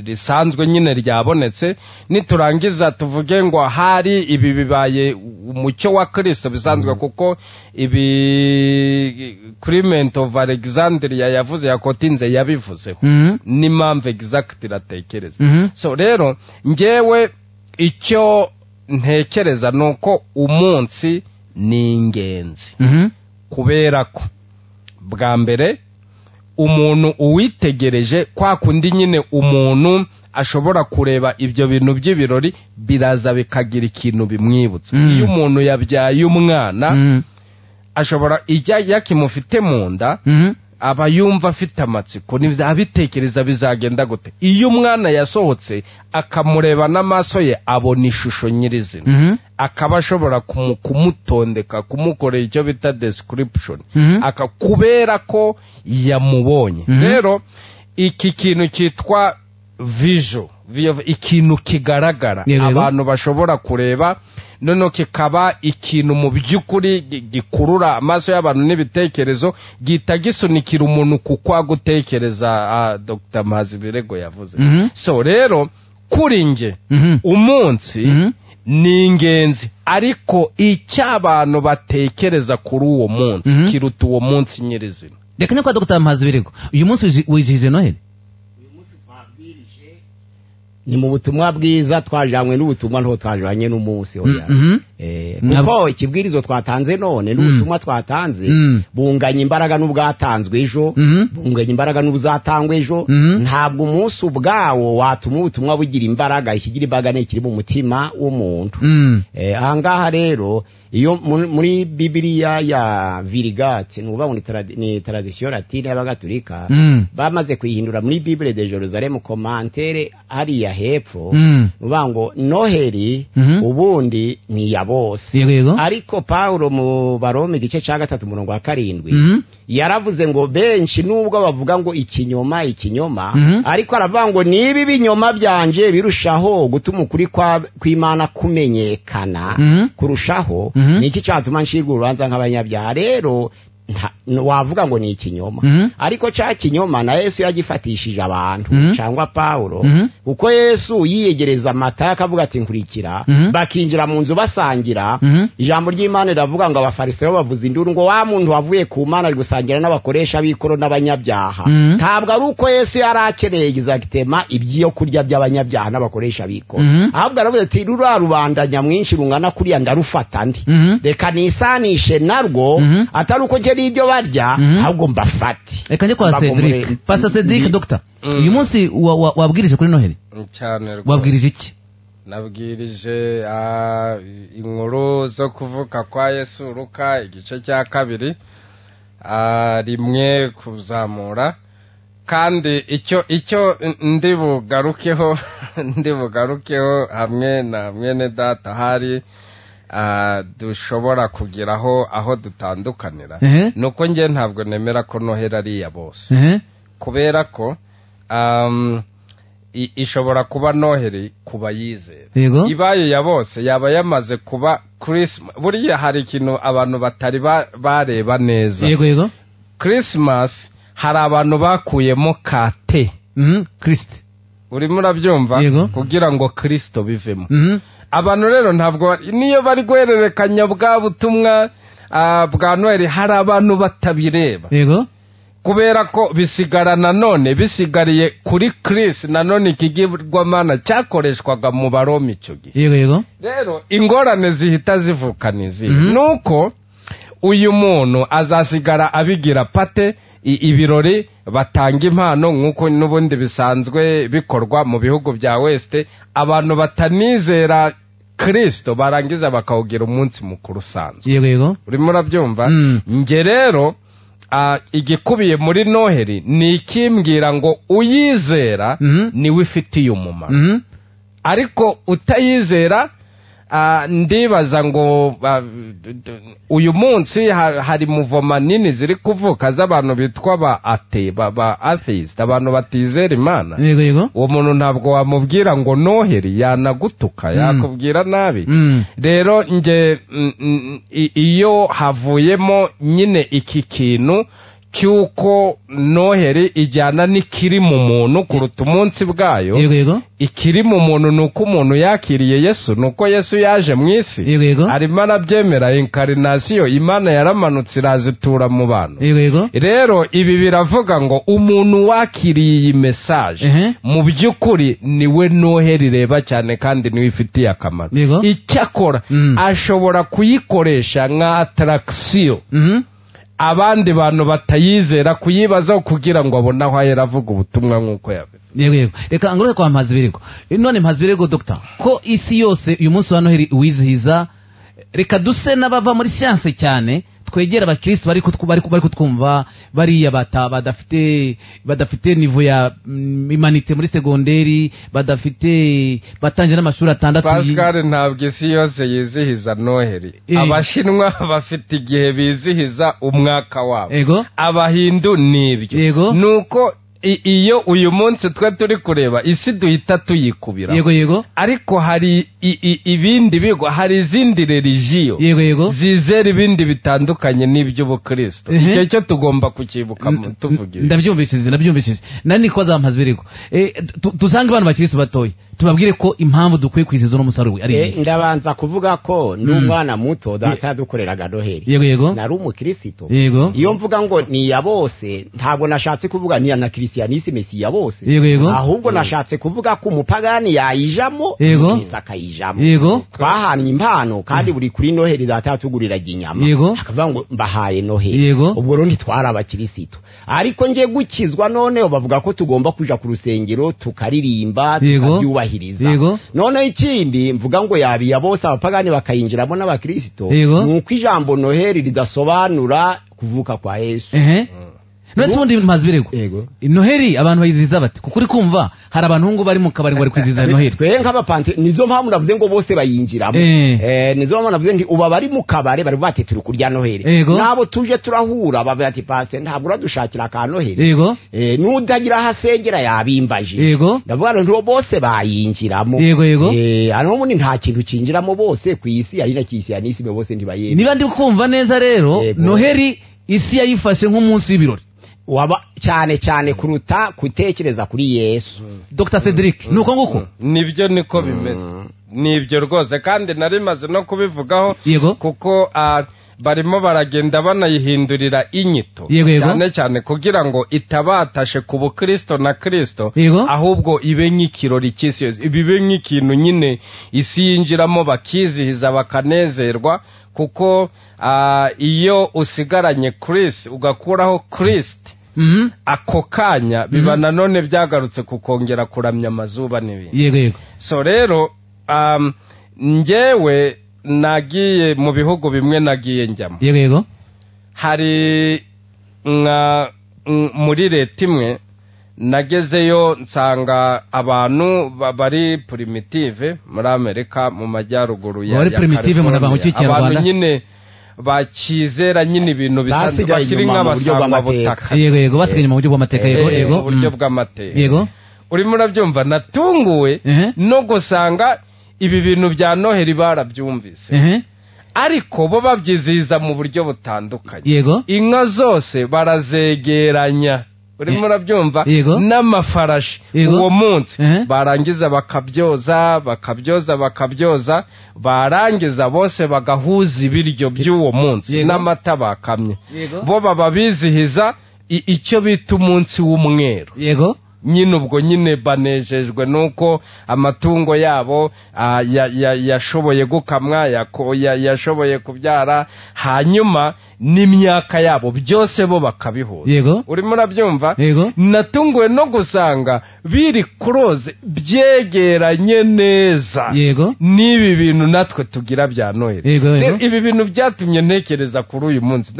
risanzwe nyine ryabonetse, niturangiza tuvuge ngo hari ibi bibaye umucyo wa Kristo bisanzwe, kuko ibi Clement of Alexandria yavuze, yakotinze, yabivuzeho n'impamvu exact iratekereza. So rero njyewe icyo ntekereza nuko umunsi ni ingenzi, kubera ko bwa mbere umuntu uwitegereje kwa kundi nyine umuntu ashobora kureba ibyo bintu by'ibirori biraza bikagira ikintu bimwibutsa. Iyo umuntu yabyaye umwana ashobora ijya yakimufite mu nda aba yumva afite amatsiko, abitekereza bizagenda gute. Iyo umwana yasohotse akamureba n'amaso ye abona ishusho nyirizina, akaba ashobora kumutondeka, kumukorera icyo bita description, akakubera ko yamubonye. Rero iki kintu cyitwa visual, ikintu kigaragara abantu bashobora kureba, noneho kikaba ikintu mu by'ukuri gikurura amaso y'abantu n'ibitekerezo, gihita gisunikira umuntu ku gutekereza Dr. Mpazibirego yavuze. So rero kuri nge umunsi ni ingenzi, ariko icyo abantu batekereza kuri uwo munsi kiruta uwo munsi nyirizina. Reka kwa Dr. Mpazibirego, uyu munsi wizihize Noheli? Ni mu butumwa bwiza twajanywe n'ubutumwa, nto twajanye n'umunsi oya. Kuko ikibwirizo twatanze none n'ubutumwa twatanze bunganya imbaraga n'ubwatanzwe ejo, bunganya imbaraga n'ubuzatangwe ejo. Ntabwo umunsi ubwawo watuma ubutumwa bugira imbaraga, ikigira imbaraga ni ikiri mu mutima w'umuntu. Ahangaha rero iyo muri Bibiliya ya Vulgate, ni ukuvuga ngo ni tradition latine y'Abagatulika, bamaze kuyihindura muri Bible de Jerusalem commentaire hariya hepfo, uvuga ngo Noheli ubundi ni ya bose. Ariko Paulo mu Baroma igice cya 3 umurongo wa 7 yaravuze ngo benshi nubwo bavuga ngo ikinyoma ikinyoma, ariko aravuga ngo niba ibinyoma byanje birushaho gutuma ukuri kw'Imana kumenyekana kurushaho, niki cyatuma nshirwa urubanza nk'abanyabyaha. Rero wavuga ngo ni ikinyoma, ariko cya kinyoma na Yesu yagifatishije abantu cyangwa Paulo, kuko Yesu yiyegereza amata akavuga ati nkurikira, bakinjira mu nzu basangira. Ijambo ry'Imana riravuga ngo abafarisayo bavuza induru ngo wa muntu wavuye ku Mana ari gusangira n'abakoresha b'ikoro n'abanyabyaha. Ntabwo ari uko Yesu yari akeneye exactement ibyo kurya by'abanyabyaha n'abakoresha b'ikoro, ahubwo aravuga ati rura rubanda nyamwinshi rungana kuriya ndarufata ndi, reka nisanishe narwo, atari uko ibyo barya ahubwo mbafate. Reka njye kwa Cedric, Pastor Cedric, Doctor, uyu munsi wabwirije kuri Noheli? Cyane rwose. Wabwirije iki? Nabwirije inkuru zo kuvuka kwa Yesu, Luka igice cya 2, rimwe kuzamura. Kandi icyo ndi bugarukeho hamwe na mwene data hari dushobora kugeraho aho dutandukanira, nuko nge ntabwo nemera ko Noheli ari iya bose, kubera ko ishobora kuba Noheli kuba yizera. Ibaye ya bose yaba yamaze kuba Christmas. Buriya hari ikintu abantu batari bareba neza. Yego. Christmas hari abantu bakuyemo kate Christ, urimo urabyumva, kugira ngo Kristo bivemo. Abantu rero ntabwo niyo bari guhererekanya bwa butumwa bwa Noheli, hari abantu batabireba. Yego. Kubera ko bisigara nanone bisigariye kuri Chris, nanone ikigirwamana cyakoreshwaga mu Baroma icyo gihe. Yego. Rero ingorane zihita zivuka nizi nuko Uyu muntu azasigara abigira pate ibirori, batanga impano nk'uko n'ubundi bisanzwe bikorwa mu bihugu bya West. Abantu batanizera Kristo barangiza bakawugira umunsi mukuru usanzwe. Yego. Urimo urabyumva? Nge rero igikubiye muri Noheli ni ikimbwira ngo uyizera niwe ifitiye umumaro, ariko utayizera ndibaza ngo uyu munsi hari muvoma nini ziri kuvuka z'abantu bitwa ba ate ba atheist, abantu batizera Imana. Yego. Uwo muntu ntabwo wamubwira ngo Noheli, yanagutuka, yakubwira nabi. Rero nge iyo havuyemo nyine iki kintu cy'uko Noheli ijyana n'ikiri mu muntu kuruta umunsi bwayo. Yego. Ikiri mu muntu ni uko umuntu yakiriye Yesu, ni uko Yesu yaje mu isi. Yego. Arimo arabyemera incarnation, Imana yaramanutse irazitura mu bantu. Yego. Rero ibi biravuga ngo umuntu wakiriye iyi message mu by'ukuri niwe Noheli ireba cyane kandi niwe ifitiye akamaro. Icyakora ashobora kuyikoresha nka attraction abandi bantu batayizera kuyibazaho kugira ngo abone aho ahera avuga ubutumwa nk'uko yabivuze. Yego. Reka ngaruke kwa Mpazibirego. None Mpazibirego Dr, ko isi yose uyu munsi wa Noheli wizihiza, reka duse n'abava muri science cyane, twegera abakristo bari kutwumva, bariya badafite niveau ya humanité muri segonderi, badafite batangiye n'amashuri 6. Pascal, ntabwo isi yose yizihiza Noheli. Abashinwa bafite igihe bizihiza umwaka wabo, Abahindu nibyo. Nuko iyo uyu munsi twe turi kureba isi duhita tuyikubira. Yego. Ariko hari ibindi bigo, hari izindi religiyo zizera ibindi bitandukanye n'iby'ubukristo. Icyo cyo tugomba kukibuka tuvuga. Ndabyumvishije. Nani ko za Mpazibirego tusange abantu bakristo batoye, tubabwire ko impamvu dukwiye kwizihiza no musaruro ari. Ndabanza kuvuga ko n'umwana muto data yadukoreraga Noheli. Yego. Nari umukristo. Iyo mvuga ngo ni ya bose, ntabwo nashatse kuvuga ni ya na Kristianisme si ya bose. Ahubwo nashatse kuvuga ko umupagani yayijamo, umukristo akayijamo. Twahanye impano kandi buri kuri Noheli data yatuguriraga inyama. Akavuga ngo mbahaye Noheli. Ubwo rero ntitwari abakristo. Ariko nge gukizwa none bavuga ko tugomba kuja ku rusengero tukaririmba tukabyubahiriza. None ikindi mvuga ngo yabiya bose abapagani bakayinjiramo n'abakristo, nuko ijambo Noheli ridasobanura kuvuka kwa Yesu. None ubundi Mpazibirego, Noheli abantu bayizihiza bate? Kuko uri kumva hari abantu ngo bari mu kabari ngo bari kwizihiza Noheli. Twe nk'abapante nizo mpamvu navuze ngo bose bayinjiramo. Nizo mpamvu navuze nti uba bari mu kabare bari bati turi kurya Noheli. Nabo tuje turahura bavuga ati pase ntabwo uradushakira ka Noheli. N'udagira hasengera yabimbaje. Ndavuga nti bose bayinjiramo. Yego. Hano muri nta kintu kinjiramo bose ku isi ari na Kristianisme bose ntibayemera. Niba ndi kumva neza rero Noheli isi yayifashe nk'umunsi w'ibirori. Waba cyane cyane kuruta kutekereza kuri Yesu. Dr Cedric, nuko nguko nibyo niko bimeze. Nibyo rwose kandi nari maze no kubivugaho kuko barimo baragenda banayihindurira inyito cyane cyane kugira ngo itabatashe ku bukristo na Kristo, ahubwo ibe nk'ikirori cy'isi yose, ibe nk'ikintu nyine isi yinjiramo bakizihiza bakanezerwa. Kuko iyo usigaranye Chris ugakuraho Christ ako kanya biba nanone byagarutse kukongera kuramya amazuba n'ibindi. Yego. So rero njyewe nagiye mu bihugu bimwe nagiye njyamo. Yego. Hari nka muri leta imwe nagezeyo nsanga abantu bari primitive muri Amerika mu majyaruguru ya bari primitive mu California. Abantu nyine bakizera nyine ibintu bisanzwe bakiri nk'abasangwabutaka. Yego, basigaye mu buryo bw'amateka. Yego, mu buryo bw'amateka. Yego. Urimo urabyumva, natunguwe no gusanga ibi bintu bya Noheli barabyumvise. Ariko bo babyizihiza mu buryo butandukanye. Inka zose barazegeranya. Urimo urabyumva, n'amafarashi uwo munsi barangiza bakabyoza bakabyoza bakabyoza, barangiza bose bagahuza ibiryo by'uwo munsi n'amata bakamye. Bo baba bizihiza icyo bita umunsi w'umweru. Yego. Nyine ubwo nyine banejejwe nuko amatungo yabo yashoboye gukamwa, yashoboye kubyara, hanyuma n'imyaka yabo byose bo bakabihuza. Urimo urabyumva? Natunguwe no gusanga biri close, byegeranye neza n'ibi bintu natwe tugira bya Noheli. Ibi bintu byatumye ntekereza kuri uyu munsi.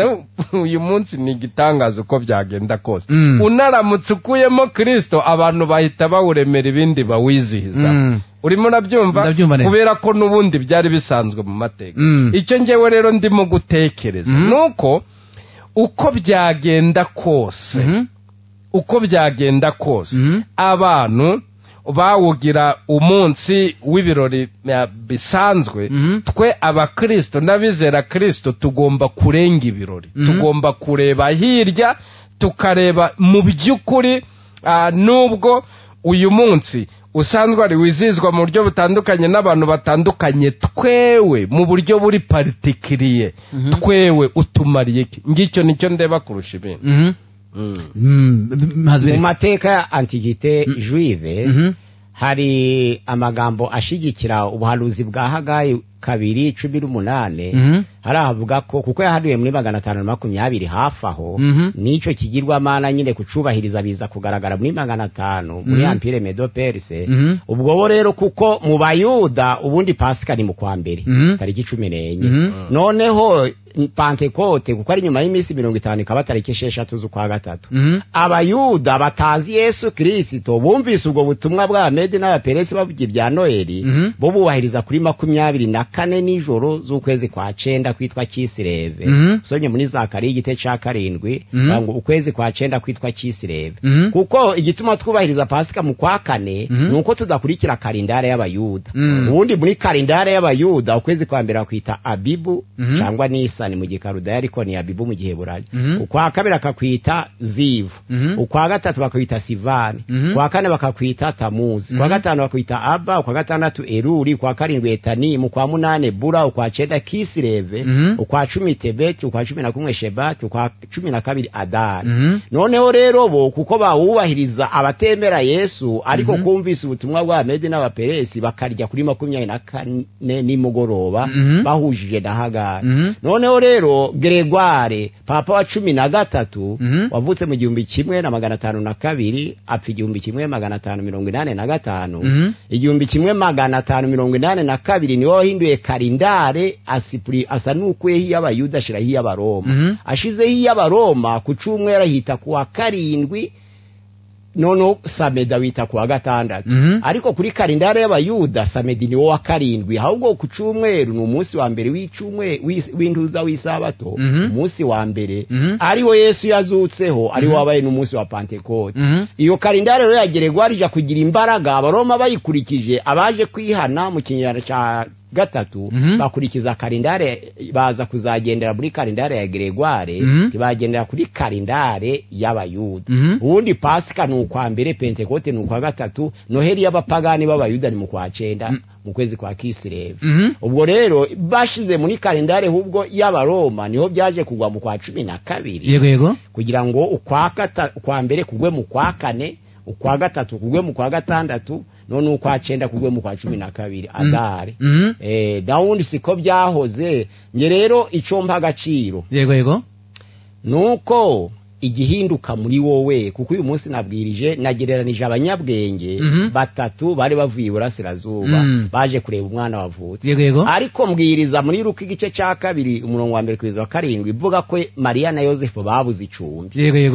Uyu munsi ni igitangaza uko byagenda kose. Unaramutse ukuyemo Kristo, abantu bahita bawuremera ibindi bawizihiza. Urimo urabyumva? Kubera ko n'ubundi byari bisanzwe mu mateka. Icyo ngewe rero ndimo gutekereza nuko uko byagenda kose, uko byagenda kose, abantu bawugira umunsi w'ibirori bisanzwe. Twe abakristo n'abizera Kristo tugomba kurenga ibirori, tugomba kureba hirya, tukareba mu by'ukuri. Nubwo uyu munsi usanzwe ari wizizwa mu buryo butandukanye n'abantu batandukanye, twewe mu buryo buri particulier, twewe utumariye iki? Ngicyo nicyo ndeba kurusha ibindi. Mu mateka ya antiquité juive hari amagambo ashigikira ubuhanuzi bwa Hagayi 2:18. Haravuga ko kuko yahaduye muri 520 hafi aho, nico kigirwamana nyine kucubahiriza biza kugaragara muri 500 muri Empire Medo-Perse. Ubwo bo rero kuko mu Bayuda ubundi Pasika ni mu kwa mbere tariki 14, noneho Pentekote kuko ari nyuma y'iminsi 50 ikaba tariki 6 z'ukwa gatatu. Abayuda batazi Yesu Kristo bumvise ubwo butumwa bwa Medi n'Abaperesi bavuga ibya Noheli, bo bubahiriza kuri 24 nijoro z'ukwezi kwa 9 kwitwa Kisireve. Usomye muri Zakariya igice ca 7 ngo ukwezi kwa 9 kwitwa Kisireve. Kuko igituma twubahiriza Pasika mu kwa kane nuko tudakurikira kalendari y'Abayuda. Ubundi muri kalendari y'Abayuda ukwezi kwa mbere bakwita Abibu cyangwa Nisa mu Gikarudaya, ariko ni Abibu mu Giheburayo. Ukwa kabiri akakwita Zivu, ukwa gatatu bakakwita Sivani, ukwa kane bakakwita Tamuzi, ukwa gatanu bakakwita Aba, ukwa gatandatu Eruri, ukwa karindwi Etanimu, ukwa munane Bura, ukwa 9 Kisireve, ukwa 10 Tebeti, ukwa 11 Shebati, ukwa 12 Adari. Noneho rero bo kuko bawubahiriza abatemera Yesu, ariko kumvise ubutumwa bwa Medi n'Abaperesi bakarya kuri 24 nimugoroba bahujije na Hagari. Noneho rero Gregoire papa wa 13 wavutse mu 1502 apfa 1585, 1582 niwe wahinduye kalendare asipuri asa nukuye y'Abayuda ashiraho iy'Abaroma. Ashizeho iy'Abaroma ku cyumweru ahita kuwa 7, nono Sameda wita kuwa 6. Ariko kuri kalendare y'Abayuda Samedi ni wa 7, ahubwo ku cyumweru ni umunsi wa mbere w'icumwe w'intuza w'isabato, umunsi wa mbere ariwo Yesu yazutseho, ari wabaye n'umunsi wa Pentekote. Iyo kalendare rero ya Gregoire ija kugira imbaraga, Abaroma bayikurikije, abaje kwihana mu kinyarwanda ca gatatu bakurikiza kalendare, baza kuzagendera muri kalendare ya Gregoire, ntibagendera kuri kalendare y'Abayuda. Ubundi Pasika ni ukwa mbere, Pentekote ni ukwa gatatu, Noheli y'abapagani b'Abayuda ni mu kwa 9 mu kwezi kwa Kisireve. Ubwo rero bashize muri kalendare hubwo y'Abaroma niho byaje kugwa mu kwa 12. Yego kugira ngo ukwa mbere kugwe mu kwa 4, ukwa gatatu kugwe mu kwa 6, none ukwa 9 kugwe mu kwa 12 Adari. Dawundi siko byahoze. Nge rero ico mpa agaciro yego nuko igihinduka muri wowe, kuko uyu munsi nabwirije nagereranije abanyabwenge batatu bari bavuye iburasirazuba baje kureba umwana wavutse. Ariko mbwiriza muri Luka igice ca 2 umurongo wa 1 kugeza wa 7 ivuga ko Mariya na Yosefu babuze icumbi.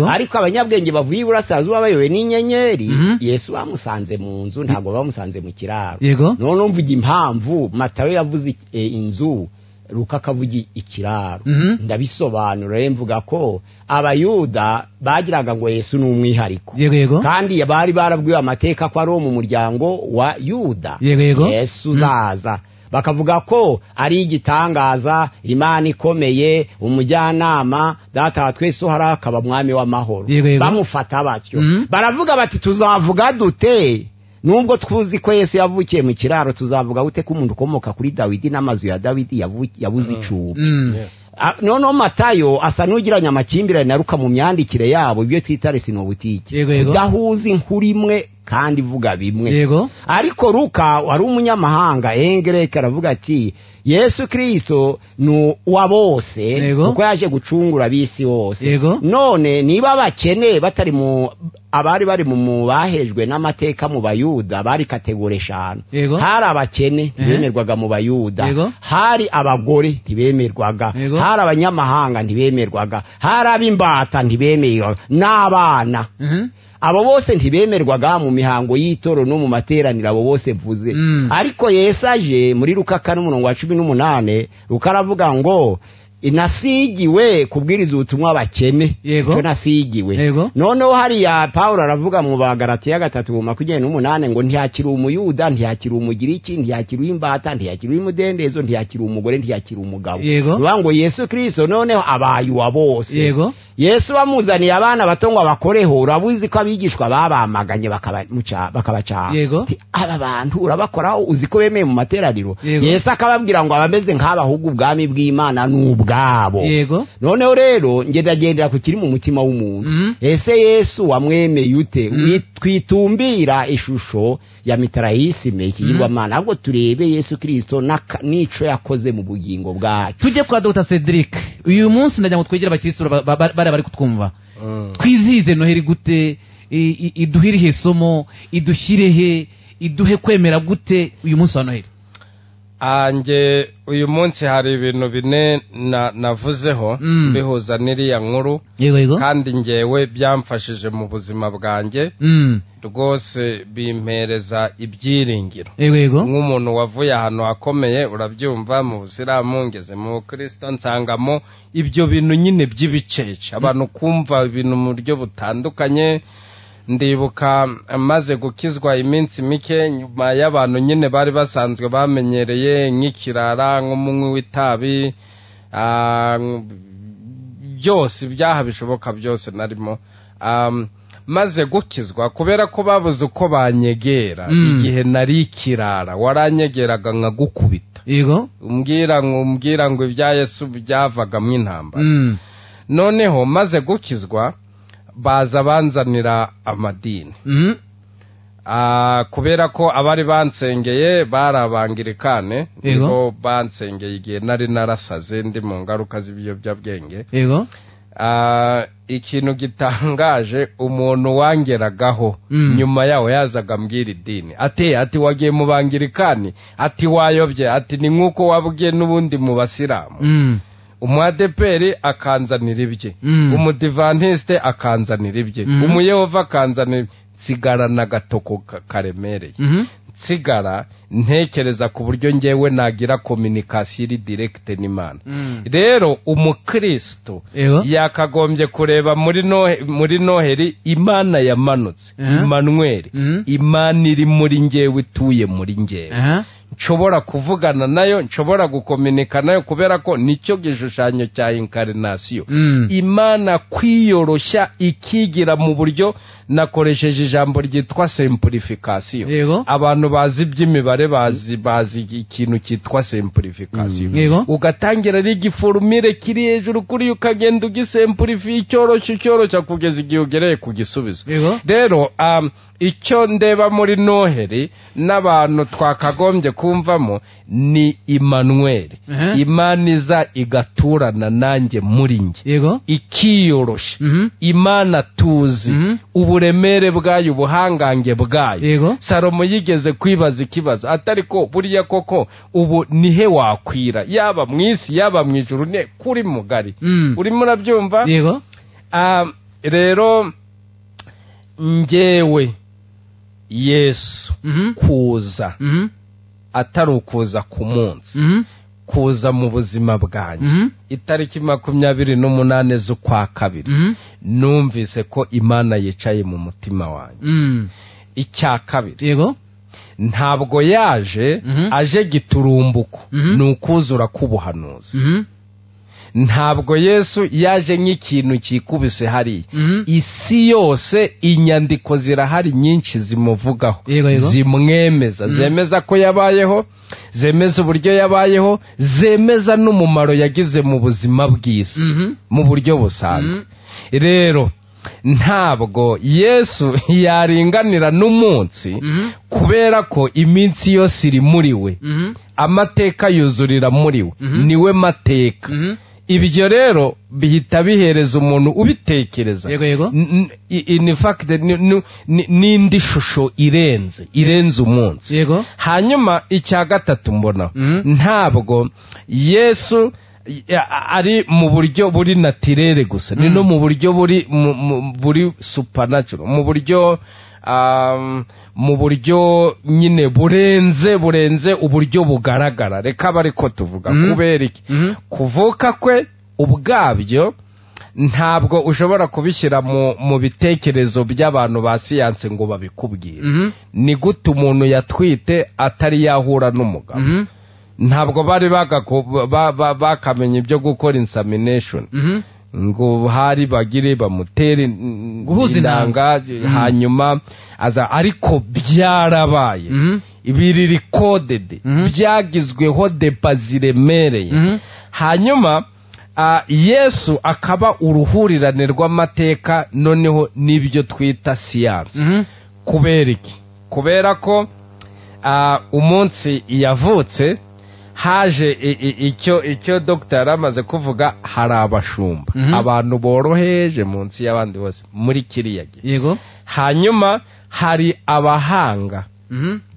Ariko abanyabwenge bavuye iburasirazuba bayowe n'inyenyeri, Yesu bamusanze mu nzu, ntabwo bamusanze mu kiraro. None umvuga impamvu Matayo yavuze inzu, Luka akavuga ikiraro. Ndabisobanura mvuga ko Abayuda bagiraga ngo Yesu ni umwihariko, kandi bari barabwiwe amateka ko ari mu muryango wa Yuda Yesu zaza, bakavuga ko ari igitangaza, Imana ikomeye, umujyanama, data wa twese uhari akaba mwami w'amahoro. Bamufata batyo, baravuga bati tuzavuga dute Nubwo tuzi ko Yesu yavukiye mu kiraro, tuzavuga gute ko umuntu ukomoka kuri Dawidi n'amazu ya Dawidi yabuze icumbi? Noneho Matayo asa n'ugiranye amakimbirane na Luka mu myandikire yabo, ibyo twita resinobutike, udahuza inkuru imwe kandi ivuga bimwe. Ariko Luka wari umunyamahanga engereka aravuga ati Yesu Kristo ni uwa bose, kuko yaje gucungura ab'isi bose. None niba abakene batari mu abari bari mu bahejwe n'amateka mu Bayuda, bari kategori 5. Hari abakene ntibemerwaga mu Bayuda, hari abagore ntibemerwaga, hari abanyamahanga ntibemerwaga, hari ab'imbata ntibemerwaga, n'abana. Abo bose ntibemerwaga mu mihango y'itoro no mu materaniro, abo bose mvuze. Ariko Yesu aje muri Luka 4:18, Luka aravuga ngo inasigiwe kubwiriza ubutumwa abakene, cyo nasigiwe. Noneho hariya Paulo aravuga mu Bagalatiya 3:28 ngo ntiyakiri umuyuda, ntiyakiri umugiriki, ntiyakiri imbata, ntiyakiri umudendezo, ntiyakiri umugore, ntiyakiri umugabo. Bivuga ngo Yesu Kristo noneho abaye uwa bose. Yesu bamuzaniye abana bato ngo abakoreho, urabuzi ko abigishwa babamaganye bakabacaha. Aba bantu urabakoraho uzi ko bemeye mu materaniro. Yesu akababwira ngo abameze nk'abahugu ubwami bw'Imana n'ubwabo. Noneho rero ngendagendera ku kiri mu mutima w'umuntu. Ese Yesu wamwemeye ute? Twitumbira ishusho ya mitarayisime ikigirwamana, ahubwo turebe Yesu Kristo n'ico yakoze mu bugingo bwacu. Tujye kwa Dr Cedric. Uyu munsi ndagira ngo twegere abakristo bari bari kutwumva. Twizihize Noheli gute? Iduhirihe isomo, idushirehe, iduhe kwemera gute uyu munsi wa Noheli? Ange uyu munsi hari ibintu bine navuzeho bihuza n'iriya nkuru, kandi ngewe byamfashije mu buzima bwanjye rwose, bimpereza ibyiringiro. Nk'umuntu wavuye ahantu hakomeye, urabyumva, mu Busilamu ngeze mu Kristo, nsangamo ibyo bintu nyine by'ibicece, abantu kumva ibintu mu buryo butandukanye. Ndibuka maze gukizwa iminsi mike nyuma y'abantu nyine bari basanzwe bamenyereye nk'ikirara, nk'umunywi w'itabi, byose ibyaha bishoboka byose narimo. Maze gukizwa, kubera ko babuze uko banyegera, igihe nari ikirara waranyegeraga nkagukubita. Umbwira ngo ibya Yesu byavagamo intambara. Noneho maze gukizwa baza banzanira amadini. Kubera ko abari bansengeye bari abangirikane, nibo bansengeye igihe nari narasaze ndi mu ngaruka z'ibiyobyabwenge. Ikintu gitangaje, umuntu wangeragaho nyuma yaho yazaga ambwira idini, ati wagiye mu bangirikani, ati wayobye, ati ni nk'uko wabwiye n'ubundi mu basilamu. Umuadeperi akanzanira ibye, umudivantiste akanzanira ibye, umuyehova akanzanira, nsigara n'agatoko karemereye. Nsigara ntekereza ku buryo ngewe nagira communication iri direct n'Imana. Rero umukristo yakagombye kureba muri Noheli Imana yamanutse, Emmanuel, Imana iri muri ngewe, ituye muri ngewe, nshobora kuvugana nayo, nshobora gukominika nayo, kubera ko nicyo gishushanyo cya incarnation. Imana kwiyoroshya ikigira mu buryo, nakoresheje ijambo ryitwa simplification. Abantu bazi iby'imibare bazi ikintu cyitwa simplification. Ugatangira ari igiforumire kiri hejuru kuri, ukagenda ugisimplify icyoroshye cyoroshya kugeza igihe ugereye ku gisubizo. Rero icyo ndeba muri Noheli n'abantu twakagombye kumvamo ni Emmanuel. Imana iza igaturana nanjye muri njye, ikiyoroshya. Imana tuzi uburemere bwayo, ubuhangange bwayo. Salomo yigeze kwibaza ikibazo atari ko buriya koko ubu nihe wakwira, yaba mu isi yaba mu ijuru, ne kuri mugari. Urimo urabyumva? Rero ngewe Yesu kuza atari ukuza ku munsi, kuza mu buzima bwanjye. Itariki 28 z'ukwa kabiri numvise ko Imana yicaye mu mutima wanjye. Icya kabiri, ntabwo yaje aje giturumbuko, ni ukuzura k'ubuhanuzi. Ntabwo Yesu yaje nk'ikintu kikubise hariya. Isi yose inyandiko zirahari nyinshi zimuvugaho, zimwemeza, zemeza ko yabayeho, zemeza uburyo yabayeho, zemeza n'umumaro yagize mu buzima bw'isi mu buryo busanzwe. Rero ntabwo Yesu yaringanira n'umunsi, kubera ko iminsi yose iri muri we, amateka yuzurira muri we, niwe mateka. Ibyo rero bihita bihereza umuntu ubitekereza in fact n'indi shusho irenze umunsi. Hanyuma icya gatatu mbona, ntabwo Yesu ari mu buryo buri naturere gusa, ni no mu buryo buri supernatural, mu buryo nyine burenze uburyo bugaragara. Reka bariko tuvuga kubera iki kuvuka kwe ubwabyo ntabwo ushobora kubishyira mu bitekerezo by'abantu ba siyanse ngo babikubwire. Ni gute umuntu yatwite atari yahura n'umugabo? Ntabwo bari bakamenya ibyo gukora insemination, ngo hari bagire bamutere intanga hanyuma aza, ariko byarabaye, biri recorded, byagizweho depa ziremereye. Hanyuma Yesu akaba uruhurirane rw'amateka noneho n'ibyo twita siyanse. Kubera iki? Kubera ko umunsi yavutse haje icyo Dr. yaramaze kuvuga, hari abashumba, abantu boroheje munsi y'abandi bose muri kiriya gihe. Yego. Hanyuma hari abahanga,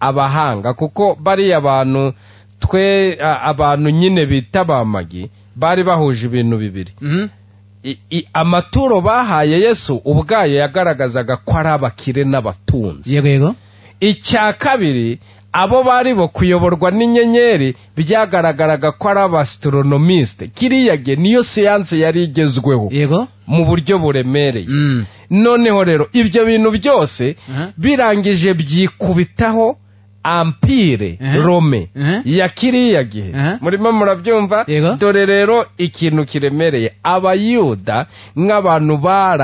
abahanga kuko bari abantu twe abantu nyine bita bamagi bari bahuje ibintu bibiri. Amaturo bahaye Yesu ubwayo yagaragazaga ko ari abakire n'abatunzi. Yego yego. Icya kabiri, abo bari bo kuyoborwa n'inyenyeri byagaragaraga ko ari abastronomiste. Kiriya gihe niyo siyanse yari igezweho. Yego. Mu buryo buremereye. Noneho rero ibyo bintu byose birangije byikubitaho ampire Rome ya kiriya gihe. Murimo murabyumva? Dore rero ikintu kiremereye, abayuda nk'abantu bari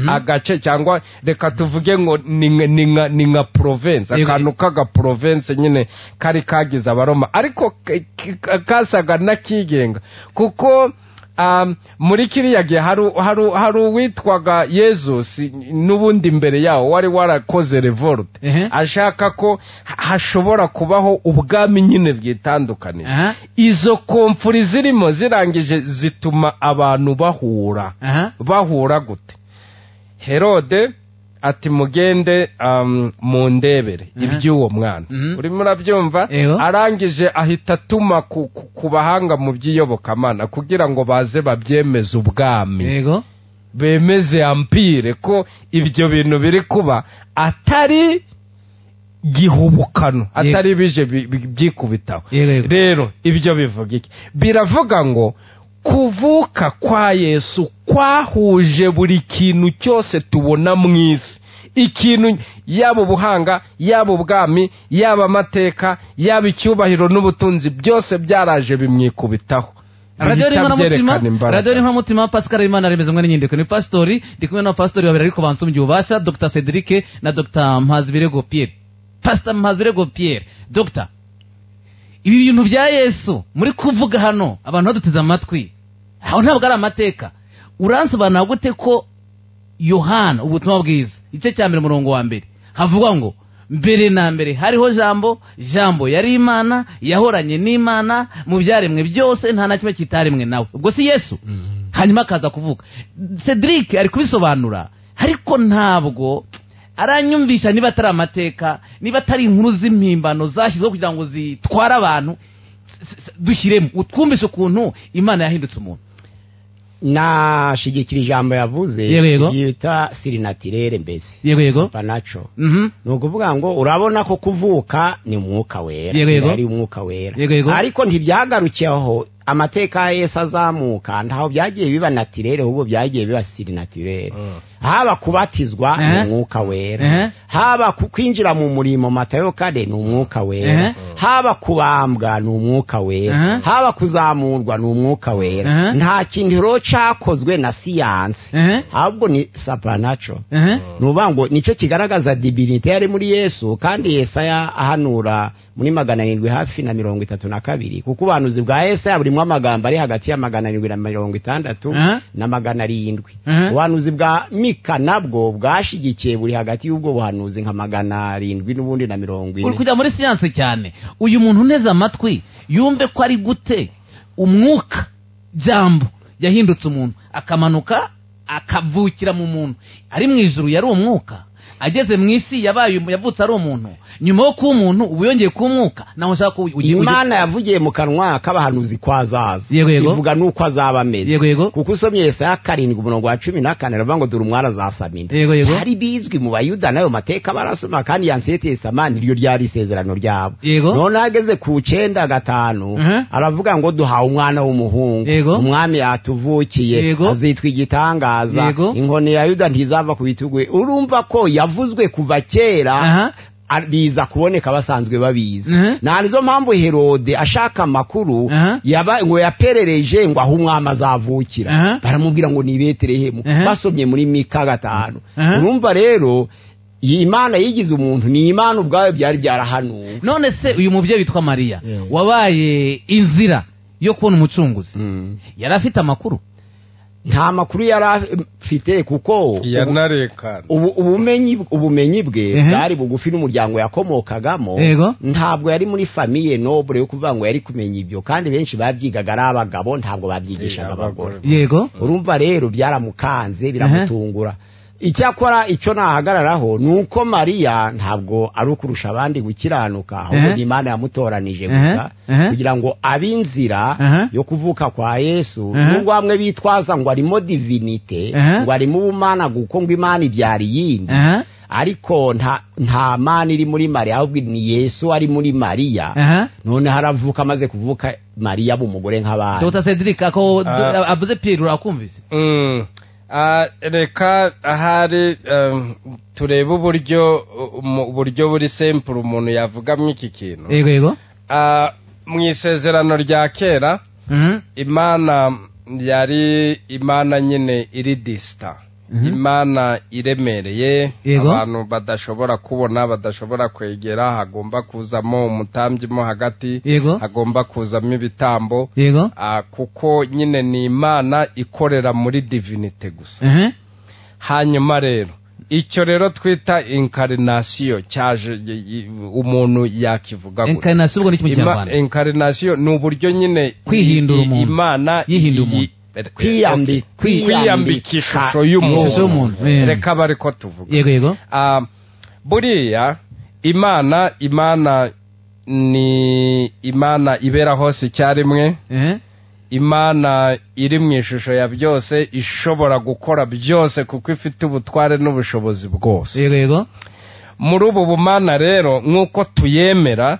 agace cyangwa reka tuvuge ngo ni nka province, akantu kaga province nyine kari kagize abaroma, ariko kasaga n'akigenga, kuko muri kiriya gihe hari uwitwaga Yezus n'ubundi mbere yawo wari warakoze revolt, ashaka ko hashobora kubaho ubwami nyine bwitandukanije. Izo komfuri zirimo zirangije zituma abantu bahura. Bahura gute? Herode ati mugende mundebere iby'uwo mwana. Urimo urabyumva? Arangije ahita atuma ku bahanga mu by'iyobokamana kugira ngo baze babyemeze ubwami. Yego. Bemeze ampire ko ibyo bintu biri kuba atari gihubukano, atari bije byikubitaho. Rero ibyo bivuga iki? Biravuga ngo kuvuka kwa Yesu kwahuje buri kintu cyose tubona mu isi. Ikintu yaba ubuhanga, yaba ubwami, yaba amateka, yaba icyubahiro n'ubutunzi, byose byaraje bimwikubitaho. Radio Inkoramutima, Pascal Imana remeza mwe n'inyandiko ni pastori, ndi kumwe na pastori babiri ariko bansumbye ububasha, Dr. Cedric na Dr. Mpazibirego Pierre. Pastor Mpazibirego Pierre, Dr. ibi bintu bya Yesu muri kuvuga hano abantu baduteze amatwi, aho ntabwo ari amateka. Uransobanura gute ko Yohana ubutumwa bwiza igice cya mbere umurongo wa mbere havuga ngo mbere na mbere hariho jambo, jambo yari Imana, yahoranye n'Imana mu byaremwe byose, nta na kimwe kitaremwe nawe. Ubwo si Yesu? Hanyuma akaza kuvuga. Cedric ari kubisobanura, ariko ntabwo aranyumvisha niba atari amateka, niba atari inkuru z'impimbano zashyizweho kugira ngo zitware abantu, dushyiremo utwumvishe ukuntu Imana yahindutse umuntu. Nashigikira ijambo yavuze yita surnaturere mbese. Yego. Supernatural. Ni ukuvuga ngo urabona ko kuvuka ni umwuka wera, yari umwuka wera, ariko ntibyagarukiye aho. Amateka ya Yesu azamuka ntaho byagiye biba naturere, ahubwo byagiye biba surnaturere. Haba kubatizwa ni umwuka wera, haba kwinjira mu murimo Matayo 4 ni umwuka wera, Haba kubambwa ni umwuka wera, haba kuzamurwa ni umwuka wera. Nta kintu rero cyakozwe na siyanse, ahubwo ni supernatural. Nuvuga ngo nicyo kigaragaza divinity yari muri Yesu. Kandi Yesaya ahanura muri 732, kuko ubuhanuzi bwa Yesaya burimo amagambo ari hagati ya 760 na 700. Ubuhanuzi bwa Mika nabwo bwashigikiye buri hagati y'ubwo buhanuzi nka 700 n'ubundi na 40. Uri kujya muri siyanse cyane. Uyu muntu uneze amatwi yumve ko ari gute umwuka jambo yahindutse umuntu akamanuka akavukira mu muntu. Ari mu ijuru yari umwuka, ageze mu isi yabaye yavutse ari umuntu, nyuma yo kuba umuntu ubu yongeye kuba umwuka. Naho nshaka ko Imana yavugiye mu kanwa k'abahanuzi ko azaza, ivuga nuko azaba ameze. Kuko usomye Yesaya 7:14 aravuga ngo dore umwana azasamina. Byari bizwi mu Bayuda nayo mateka barasoma, kandi Ancien Testament niryo ryari isezerano ryabo. None ageze ku 9:5 aravuga ngo duhawe umwana w'umuhungu, umwami yatuvukiye, azitwa igitangaza, inkoni ya Yuda ntizava ku bitugu. Urumva ko yavuzwe kuva kera, biza kuboneka basanzwe babizi. Na nizo mpamvu Herode ashaka amakuru yaba ngo yaperereje ngo aho umwami azavukira, baramubwira ngo ni Betelehemu, basomye muri Mika 5. Urumva rero Imana yigize umuntu, ni Imana ubwayo byari byarahanuwe. None se uyu mubyeyi witwa Mariya wabaye inzira yo kubona umucunguzi, yari afite amakuru? Nta makuru yari afite, kuko ubumenyi bwe bwari bugufi n'umuryango yakomokagamo. Ntabwo yari muri famille noble yo kuvuga ngo yari kumenya ibyo, kandi benshi babyigaga ari abagabo, ntabwo babyigishaga abagore. Urumva rero byaramukanze, biramutungura. Icyakora icyo nahagararaho nuko Mariya ntabwo ari ukurusha abandi gukiranuka, ahubwo ni Imana yamutoranije gusa kugira ngo abe inzira yo kuvuka kwa Yesu. Nubwo bamwe bitwaza ngo arimo divinite, ngo arimo ubumana kuko ngo Imana ibyara iyindi, ariko nta mana iri muri Mariya, ahubwo ni Yesu ari muri Mariya. None haravuka, amaze kuvuka Mariya b'umugore nk'abandi. Dr Cedric ako avuze Pierre urakumvise? Reka ahari turebe uburyo buri simple umuntu yavugamo iki kintu. Yego. Mu isezerano rya kera Imana yari Imana nyine iri distant, Imana iremereye, abantu badashobora kubona, badashobora kwegera, hagomba kuzamo umutambyi mo hagati, hagomba kuzamo ibitambo, kuko nyine ni Imana ikorera muri divinite gusa. Hanyuma rero icyo rero twita incarnation cyaje umuntu yakivuga gute? Incarnation ubwo ni kimwe cy'Abanyarwanda. Incarnation ni uburyo nyine kwihindura umuntu, Imana yihindura umuntu, kwiyambika ishusho y'umuntu. Reka bari ko tuvuga. Yego. Buriya Imana ni Imana ibera hose icyarimwe, Imana iri mu ishusho ya byose, ishobora gukora byose kuko ifite ubutware n'ubushobozi bwose. Yego. Muri ubu bumana rero nk'uko tuyemera,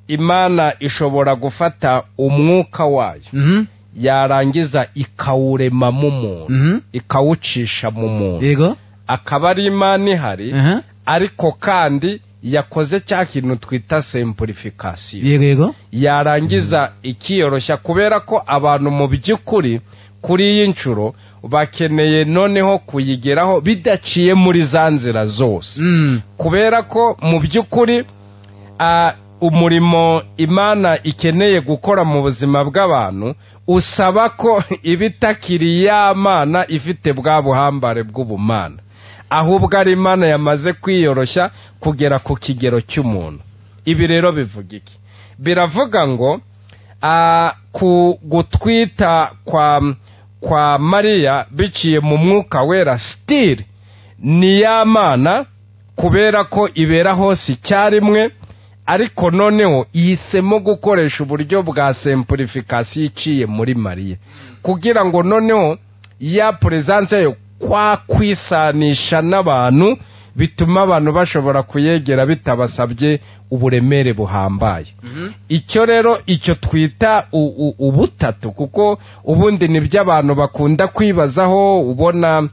Imana ishobora gufata umwuka wayo, yarangiza ikawurema mu muntu, ikawucisha mu muntu. Yego. Akaba ari Imana ihari, ariko kandi yakoze cya kintu twita simplification. Yego. Yarangiza ikiyoroshya, kubera ko abantu mu by'ukuri kuri iyi nshuro bakeneye noneho kuyigeraho bidaciye muri za nzira zose. Kubera ko mu by'ukuri umurimo Imana ikeneye gukora mu buzima bw'abantu usaba ko ibitakiri ya Mana ifite bwa buhambare bw'ubumana, ahubwo ari Imana yamaze kwiyoroshya kugera ku kigero cy'umuntu. Ibi rero bivuga iki? Biravuga ngo ku gutwita kwa Mariya biciye mu mwuka wera, still ni ya Mana kubera ko ibera hose icyarimwe, ariko noneho yihisemo gukoresha uburyo bwa simplification iciye muri Mariya, kugira ngo noneho ya presence yo kwa kwisanisha n'abantu bituma abantu bashobora kuyegera bitabasabye uburemere buhambaye. Icyo rero icyo twita ubutatu, kuko ubundi nibyo abantu bakunda kwibazaho, ubona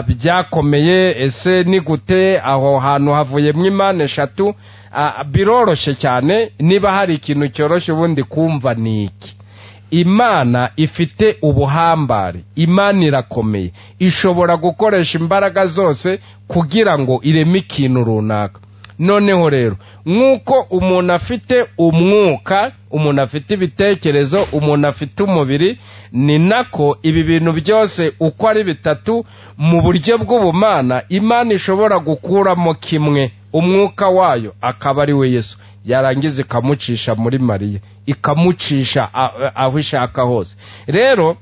Byakomeye, ese ni gute aho hantu havuyemo Imana eshatu? Biroroshye cyane. Niba hari ikintu cyoroshye ubundi kumva ni iki: Imana ifite ubuhambare, Imana irakomeye, ishobora gukoresha imbaraga zose kugira ngo ireme ikintu runaka. Noneho rero nk'uko umuntu afite umwuka, umuntu afite ibitekerezo, umuntu afite umubiri, ni nako ibi bintu byose uko ari bitatu mu buryo bw'ubumana Imana ishobora gukuramo kimwe, umwuka wayo akaba ari we Yesu, yarangiza ikamucisha muri Mariya, ikamucisha aho ishaka hose. Rero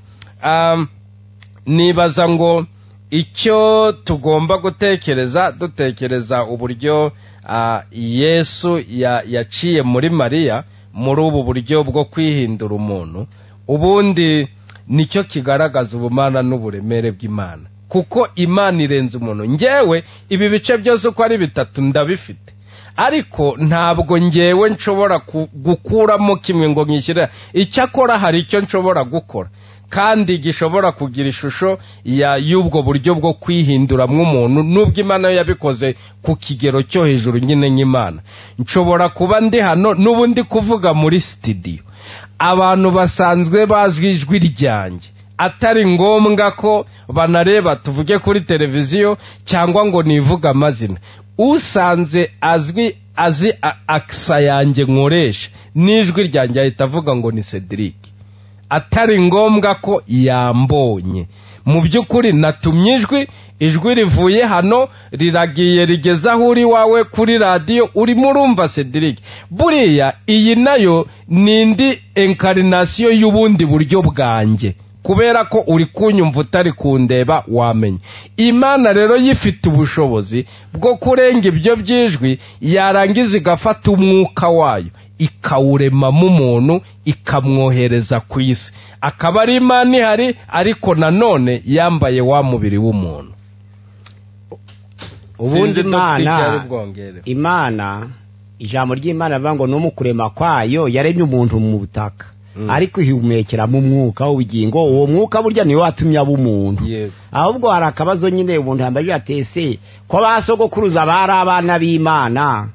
nibaza ngo icyo tugomba gutekereza, dutekereza uburyo Yesu yaciye muri Mariya muri ubu buryo bwo kwihindura umuntu, ubundi nicyo kigaragaza ubumana n'uburemere bw'Imana, kuko Imana irenze umuntu. Ngewe ibi bice byose uko ari bitatu ndabifite, ariko ntabwo ngewe nshobora gukuramo kimwe ngo nkishyire. Icyakora hari icyo nshobora gukora kandi gishobora kugira ishusho y'ubwo buryo bwo kwihinduramo umuntu, nubwo Imana yabikoze ku kigero cyo hejuru nyine nk'Imana. Nshobora kuba ndi hano n'ubundi kuvuga muri studio, abantu basanzwe bazwi ijwi ryanjye, atari ngombwa ko banareba tuvuge kuri televiziyo cyangwa ngo nivuga amazina. Usanze azwi azi aksa yanjye nkoresha n'ijwi ryanjye ahita avuga ngo ni Cedric, atari ngombwa ko yambonye. Mu by'ukuri natumye ijwi rivuye hano riragiye rigeze aho uri wawe kuri radiyo, urimo urumva Cedric. Buriya iyi nayo ni indi incarnation y'ubundi buryo bwanjye, kubera ko uri kunyumva utari kundeba wamenya. Imana rero yifite ubushobozi bwo kurenga ibyo by'ijwi, yarangiza igafata umwuka wayo ikawuremamo umuntu, ikamwohereza ku isi, akaba ari Imana ihari ariko nanone yambaye wa mubiri w'umuntu. Ubundi Imana, ijambo ry'Imana rivuga ngo no mu kurema kwayo yaremye umuntu mu butaka, ariko ihumekera mu mwuka w'ubugingo. Uwo mwuka burya niwe watumye aba umuntu. Ahubwo hari akabazo nyine umuntu yambaye atese ko basogokuruza bari abana b'Imana,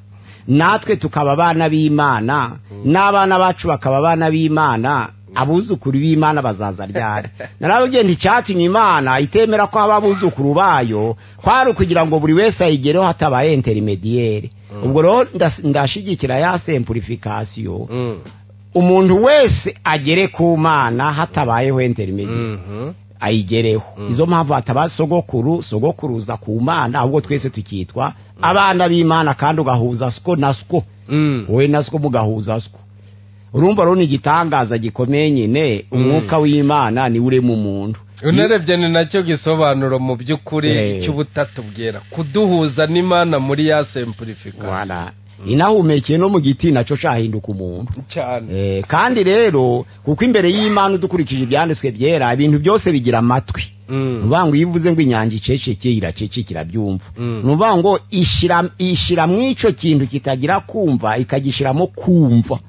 natwe tukaba abana b'Imana, n'abana bacu bakaba abana b'Imana, abuzukuru b'Imana bazaza ryari? Narababwiye nti icyatumye Imana itemera ko haba abuzukuru bayo kwari kugira ngo buri wese ayigereho hatabaye intermediaire. Ubwo rero ndashigikira ya simplification, umuntu wese agere ku Mana hatabayeho intermediaire, ayigereho. Izo mpamvu hataba sogokuru sogokuruza ku Mana, ahubwo twese tukitwa abana b'Imana, kandi ugahuza siko na siko, wowe na siko mugahuza siko. Urumva rero ni igitangaza gikomeye nyine, umwuka w'Imana ni urema umuntu. Unarebye ni nacyo gisobanuro mu by'ukuri cy'ubutatu bwera, kuduhuza n'Imana muri ya simplification. Inahumekeye no mu giti nacyo cyahinduka umuntu cyane. Kandi rero kuko imbere y'Imana dukurikije ibyanditswe byera, ibintu byose bigira amatwi. Nuvuga ngo iyo uvuze ngo inyanja iceceke iracecekera byumva. Nuvuga ngo ishira mw'ico kintu kitagira kumva ikagishiramo kumva.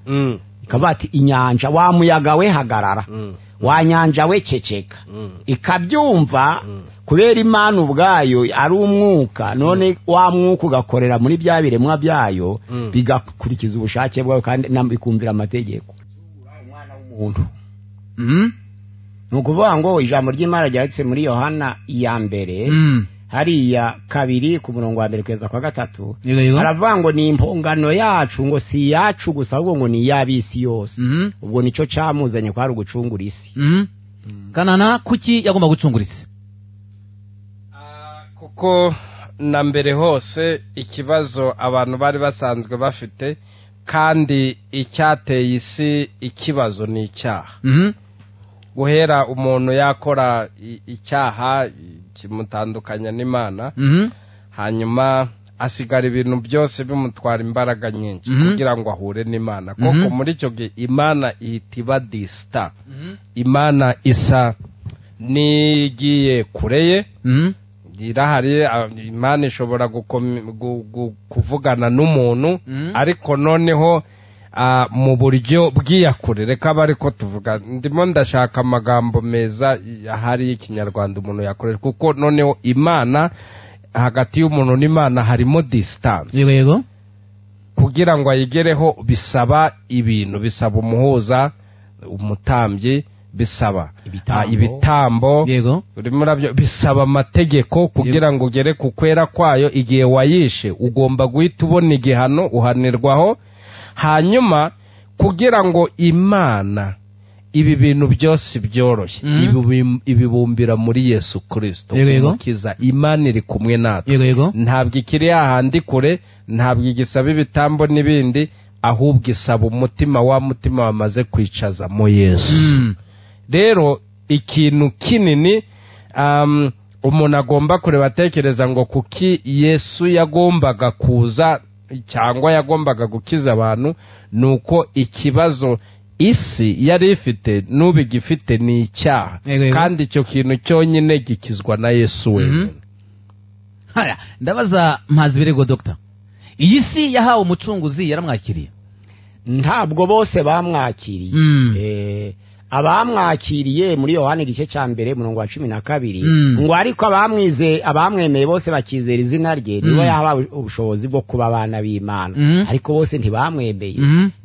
Ikavuga ati inyanja wa muyaga we hagarara, wa nyanja we ceceka. Ikabyumva kubera Imana ubwayo ari umwuka, none wa mwuka ugakorera muri bya biremwa byayo, bigakurikiza ubushake bwayo kandi bikumvira amategeko. Umwana w'umuntu ni ukuvuga ngo ijambo ry'Imana ryanditse muri Yohana iya mbere hariya 2 ku murongo wa 1 kugeza kwa 3, haravuga ngo ni impongano yacu, ngo si iyacu gusa ahubwo ngo ni iy'ab'isi yose. Ubwo nicyo camuzanye kwari ugucungura isi. Kanana, kuki yagomba gucungura isi? Kuko na mbere hose ikibazo abantu bari basanzwe bafite, kandi icyateye isi ikibazo ni icyaha. Guhera umuntu yakora icyaha kimutandukanya n'Imana, hanyuma asigara ibintu byose bimutwara imbaraga nyinshi kugira ngo ahure n'Imana. Koko muri icyo gihe Imana ihita iba disita, Imana isa n'igiye kure ye, irahari. Imana ishobora kuvugana n'umuntu, ariko noneho mu buryo bw'iyakure, reka bari ko tuvuga, ndimo ndashaka amagambo meza ahari y'ikinyarwanda umuntu yakoresha, kuko noneho Imana hagati y'umuntu n'Imana harimo distance. Yego. Kugira ngo ayigereho bisaba ibintu, bisaba umuhuza, umutambyi, bisaba ibitambo, urimo urabyo, bisaba amategeko kugira ngo ugere ku kwera kwayo. Igihe wayishe ugomba guhita ubona igihano, uhanirwaho. Hanyuma kugira ngo Imana ibi bintu byose byoroshye, ibibumbira muri Yesu Kristo umukiza. Imana iri kumwe natwe, ntabwo ikiri hahandi kure, ntabwo igisaba ibitambo n'ibindi, ahubwo isaba umutima, wa mutima wamaze kwicaza mu Yesu. Rero ikintu kinini umuntu agomba kureba atekereza ngo kuki Yesu yagombaga kuza cyangwa yagombaga gukiza abantu, nuko ikibazo isi yari ifite n'ubigifite ni icyaha, kandi icyo kintu cyonyine gikizwa na Yesu wenyine. Haya, ndabaza Mpazibirego Doctor, iyi si yahawe umucunguzi yaramwakiriye? Ntabwo bose bamwakiriye. Abamwakiriye muri Yohana igice cya mbere murongo wa 12 ngo ariko abamwize abamwemeye bose bakizera izina rye nibo yahawe ubushobozi bwo kuba abana b'Imana, ariko bose ntibamwemeye.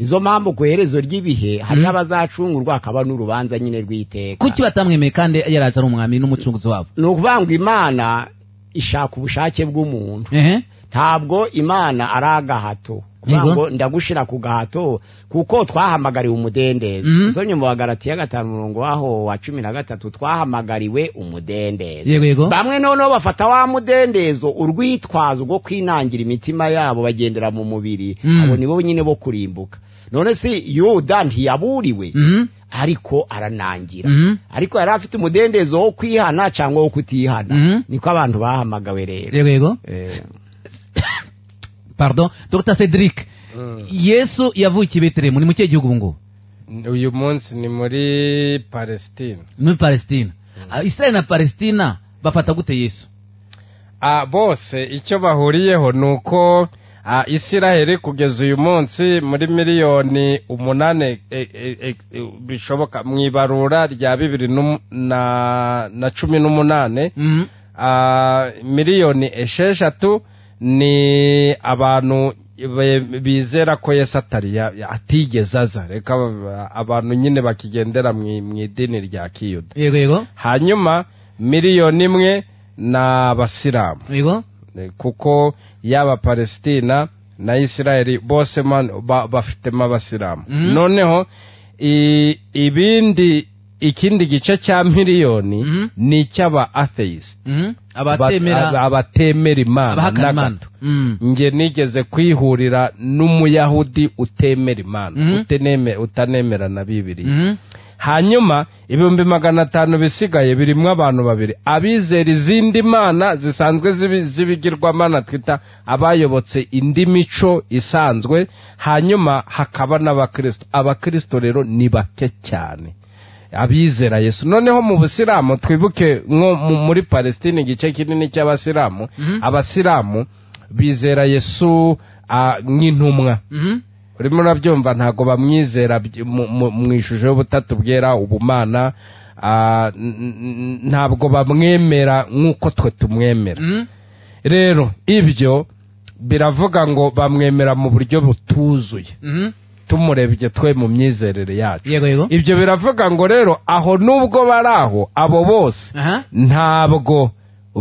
Izo mpamvu ku iherezo ry'ibihe hari abazacungurwa akaba n'urubanza nyine rw'iteka. Kuki batamwemeye kandi yaraje ari umwami n'umucunguzi wabo? Ni ukuvuga ngo Imana ishaka ubushake bw'umuntu. Ntabwo Imana ari agahato ngo ndagushira ku gahato, kuko twahamagariwe umudendezo. Usomye mu Bagalatiya 5 murongo waho wa 13 twahamagariwe umudendezo. Bamwe noneho bafata wa mudendezo urwitwazo rwo kwinangira imitima yabo bagendera mu mubiri, abo nibo nyine bo kurimbuka. None si Yuda ntiyaburiwe, ariko aranangira, ariko yari afite umudendezo wo kwihana cyangwa wo kutihana. Niko abantu bahamagawe rero. Yego. Pardon, Dr. Cedric, Yesu yavukiye Betelehemu ni mu kihe gihugu ngo? Uyu munsi ni muri Palestine. Muri Palestine. Israel na Palestina bafata gute Yesu? Bose icyo bahuriyeho nuko Israel kugeza uyu munsi muri miliyoni 8 bishoboka mu ibarura rya 2018 miliyoni 6 ni abantu bizera ko Yesu atari atigeze aza, reka abantu nyine bakigendera mu idini rya Kiyuda. Yego. Hanyuma miliyoni 1 na abasilamu. Yego. Kuko yaba Palestina na Israel bose bafitemo abasilamu. Noneho ibindi ikindi gice cya miliyoni ni icy'aba atheist, abatemera Imana na gato. Nge nigeze kwihurira n'umuyahudi utemera Imana, utanemera na Bibiliya. Hanyuma 500,000 bisigaye birimo abantu babiri abizera izindi mana zisanzwe zibigirwamana twita abayobotse indi mico isanzwe. Hanyuma hakaba n'abakristo. Abakristo rero ni bake cyane abizera Yesu. Noneho mu Busilamu twibuke nko muri Palestine igice kinini cy'abasilamu, abasilamu bizera Yesu nk'intumwa. Urimo urabyumva, ntago bamwizera mu ishusho y'ubutatu bwera ubumana, ntabwo bamwemera nk'uko twe tumwemera. Rero ibyo biravuga ngo bamwemera mu buryo butuzuye, tumurebye twe mu myizerere yacu. Ibyo biravuga ngo rero aho nubwo bari aho abo bose ntabwo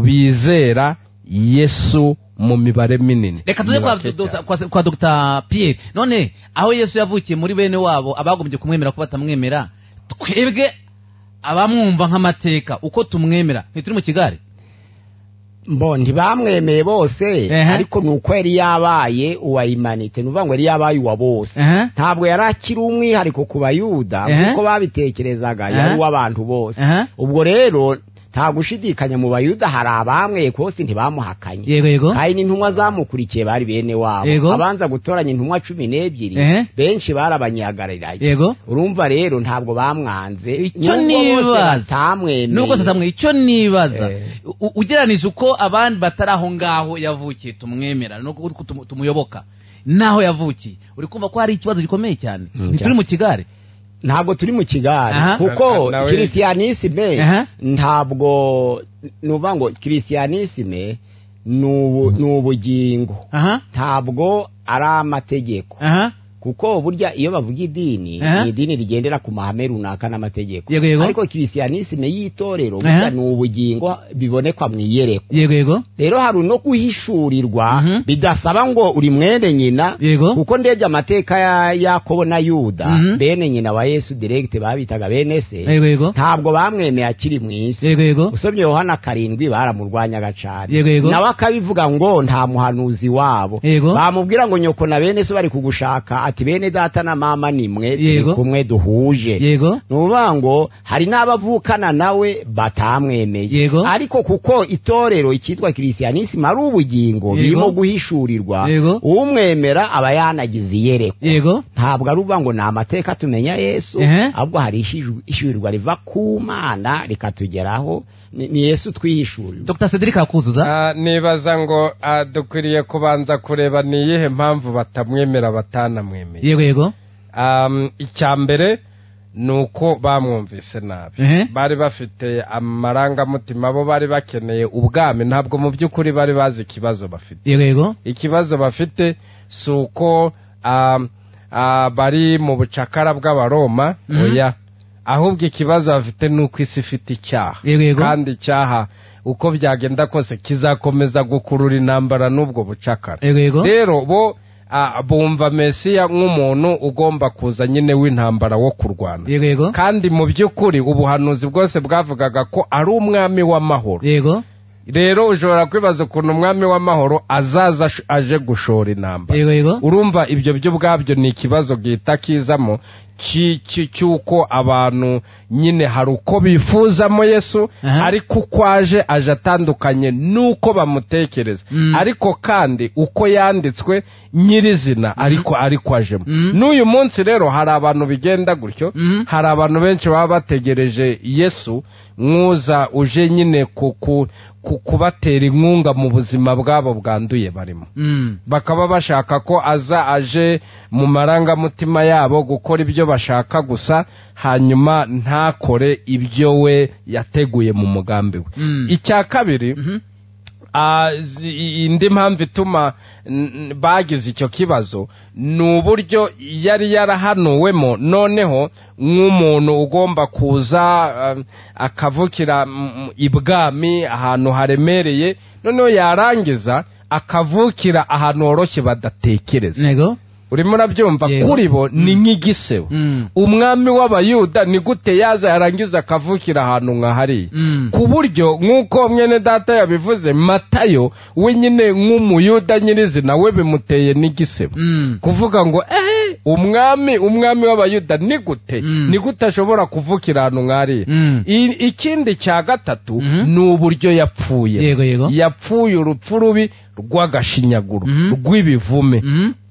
bizera Yesu mu mibare minini. Reka tuze kwa Dr. Pierre. None aho Yesu yavukiye muri bene wabo abagombye kumwemera ko batamwemera, twebwe abamwumva nk'amateka uko tumwemera ntituri mu kigare? Mbo ntibamwemeye bose, ariko nuko yari yabaye uwa imanite, nuvuga ngo yari yabaye uwa bose. Ntabwo yari akiri umwihariko ku Bayuda kuko babitekerezaga, yari uw'abantu bose. Ubwo rero nta gushidikanya mu Bayuda hari abamwe kose ntibamuhakanye. Kandi n'intumwa zamukurikiye bari bene wabo. Abanza gutoranya intumwa 12 benshi barabanyagariraye. Urumva rero ntabwo bamwanze. Icyo nibaza nubwo satamwe, icyo nibaza ugeranije uko abandi batari aho ngaho yavukiye tumwemera no tumuyoboka, naho yavukiye. Uri kumva ko hari ikibazo gikomeye cyane. Ntituri mu kigare, ntabwo turi mu kigare, kuko christianisme ntabwo nuvuga ngo christianisme ni ubugingo, ntabwo ari amategeko. Kuko burya iyo bavuga idini ni idini rigendera ku mahame runaka n'amategeko, ariko christianisme y'itorero burya ni ubugingo bibonekwa mu iyerekwa. Rero hari no guhishurirwa bidasaba ngo uri mwene nyina, kuko ndebye amateka ya Yakobo na Yuda, bene nyina wa Yesu direct babitaga bene se, ntabwo bamwemeye akiri mu isi. Usomye Yohana 7 baramurwanyaga cyane, nawe akabivuga ngo nta muhanuzi wabo. Bamubwira ngo nyoko na bene se bari kugushaka, ati bene data na mama nimwe turi kumwe duhuje. Nuvuga ngo hari n'abavukana nawe batamwemeye, ariko kuko itorero icyitwa christianisme ari ubugingo birimo guhishurirwa, umwemera aba yanagize iyerekwa. Ntabwo ari uvuga ngo ni amateka tumenya Yesu, ahubwo hari ishurirwa riva ku Mana rikatugeraho, ni Yesu twihishurira. Dr Cedric akuzuza, nibaza ngo dukwiriye kubanza kureba ni iyihe mpamvu batamwemera batanamwemeye. Yego. Icya mbere nuko bamwumvise nabi. Bari bafite amarangamutima, bo bari bakeneye ubwami, ntabwo mu by'ukuri bari bazi ikibazo bafite. Yego. Ikibazo bafite si uko bari mu bucakara bw'Abaroma, oya, ahubwo ikibazo bafite nuko isi ifite icyaha, kandi icyaha uko byagenda kose kizakomeza gukurura intambara n'ubwo bucakara. Rero bo bumva Mesiya nk'umuntu ugomba kuza nyine w'intambara wo kurwana, kandi mu by'ukuri ubuhanuzi bwose bwavugaga ko ari umwami w'amahoro. Rero ushobora kwibaza ukuntu umwami w'amahoro azaza aje gushora intambara. Urumva ibyo byo ubwabyo ni ikibazo gihita kizamo cy'uko abantu nyine hari uko bifuzamo Yesu, ariko uko aje atandukanye n'uko bamutekereza, ariko kandi uko yanditswe nyirizina ariko ajemo. N'uyu munsi rero hari abantu bigenda gutyo, hari abantu benshi baba bategereje Yesu nk'uza uje nyine kubatera inkunga mu buzima bwabo bwanduye barimo, bakaba bashaka ko aza aje mu marangamutima yabo gukora ibyo bashaka gusa, hanyuma ntakore ibyo we yateguye mu mugambi we. Icya kabiri, indi mpamvu ituma bagize icyo kibazo ni uburyo yari yarahanuwemo, noneho nk'umuntu ugomba kuza akavukira ibwami ahantu haremereye, noneho yarangiza akavukira ahantu horoshye badatekereza. Urimo urabyumva, kuri bo ni nk'igisebo. Umwami w'Abayuda ni gute yaza yarangiza akavukira ahantu nka hariya, ku buryo nk'uko mwene data yabivuze, Matayo we nyine nk'umuyuda nyirizina we bimuteye n'igisebo, kuvuga ngo umwami w'Abayuda ni gute, ni gute ashobora kuvukira ahantu nka hariya. Ikindi cya gatatu ni uburyo yapfuye. Yapfuye urupfu rubi rw'agashinyaguro, rw'ibivume.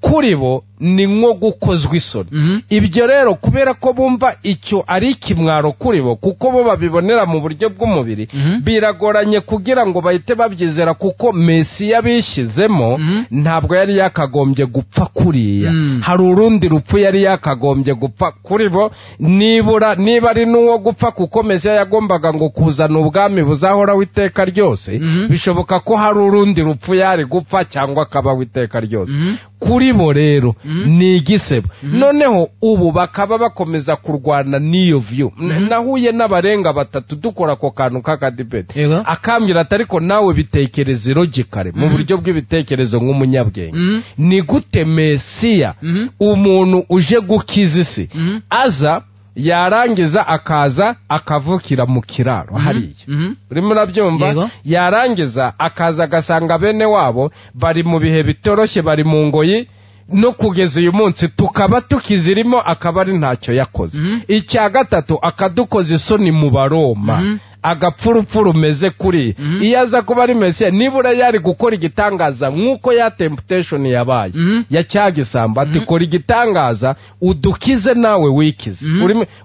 Kuri bo ni nko gukozwa isoni. Ibyo rero kubera ko bumva icyo ari ikimwaro kuri bo, kuko bo babibonera mu buryo bw'umubiri, biragoranye kugira ngo bahite babyizera, kuko Mesiya bishyizemo ntabwo yari yakagombye gupfa kuriya. Hari urundi rupfu yari yakagombye gupfa kuri bo, nibura niba ari n'uwo gupfa, kuko Mesiya yagombaga ngo kuzana ubwami buzahoraho iteka ryose, bishoboka ko hari urundi rupfu yari gupfa cyangwa akabaho iteka ryose. Kuri bo rero ni igisebo. Noneho ubu bakaba bakomeza kurwana n'iyo view. Nahuye n'abarenga batatu dukora ako kantu k'akadibete, akambwira ati ariko nawe bitekereze logically, mu buryo bw'ibitekerezo nk'umunyabwenge, ni gute Mesiya umuntu uje gukiza isi aza yarangiza akaza akavukira mu kiraro hariya. Urimo urabyumva, yarangiza akaza agasanga bene wabo bari mu bihe bitoroshye, bari mu ngoyi, no kugeza uyu munsi tukaba tukizirimo, akaba ari ntacyo yakoze. Icya gatatu, akadukoza isoni mu Baroma, agapfurupfu rumeze kuri iyo aza kuba ari Mesiya, nibura yari gukora igitangaza nk'uko ya temptation yabaye ya cyagisamba, ati kora igitangaza udukize nawe wikize.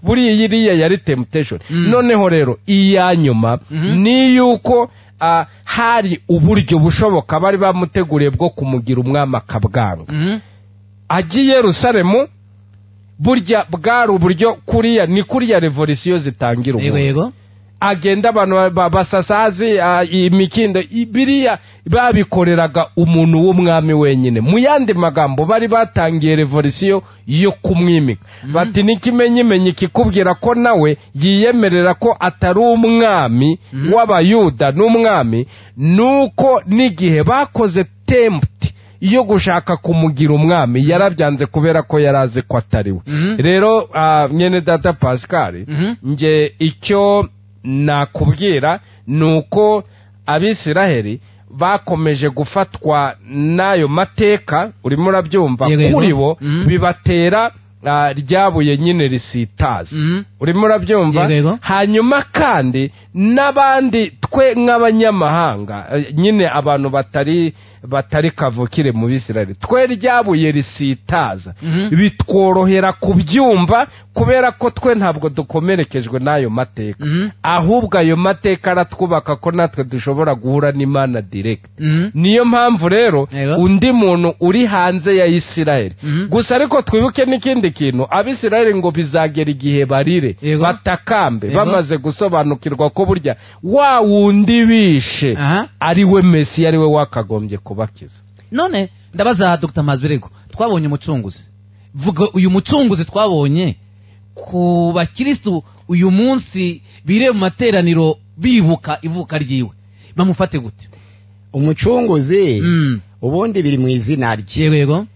Buriya iriya yari temptation. Noneho rero iya nyuma ni yuko hari uburyo bushoboka bari bamuteguriye bwo kumugira umwami akabwanga. Ajya i Yerusalemu, burya bwari uburyo kuriya ni kuriya revolisiyo zitangira umuntu. Agenda abantu basasazi imikindo biriya babikoreraga umuntu w'umwami wenyine. Mu yandi magambo bari batangiye revolisiyo yo kumwimika. Bati n'ikimenyimenyi kikubwira ko nawe yiyemerera ko atari umwami w'Abayuda n'umwami, nuko n'igihe bakoze tempt yo gushaka kumugira umwami yarabyanze kubera ko yarazi ko atari we. Rero mwene data Pascal, nge icyo nakubwira nuko Abisiraheli bakomeje gufatwa n'ayo mateka, urimo urabyumva, kuri bo bibatera ryabuye nyine risitaza. Urimo urabyumva. Hanyuma kandi n'abandi twe nk'abanyamahanga nyine abantu batari kavukire mu Bisiraheli, twe ryabuye risitaza bitworohera kubyumva kubera ko twe ntabwo dukomerekejwe n'ayo mateka, ahubwo ayo mateka aratwubaka ko natwe dushobora guhura n'Imana direct. Niyo mpamvu rero undi muntu uri hanze ya Isiraheli gusa, ariko twibuke n'ikindi kintu, Abisiraheli ngo bizagera igihe barire batakambe bamaze gusobanukirwa ko burya wa wundi bishe ari we Mesiya, ari we wakagombye kubakiza. None ndabaza Dr. Mazwirego, twabonye umucunguzi, vuga uyu mucunguzi twabonye ku bakristo uyu munsi bire mu materaniro bibuka ivuka ryiwe, bamufate gute? Umucunguzi ubundi biri mu izina rye. Yego.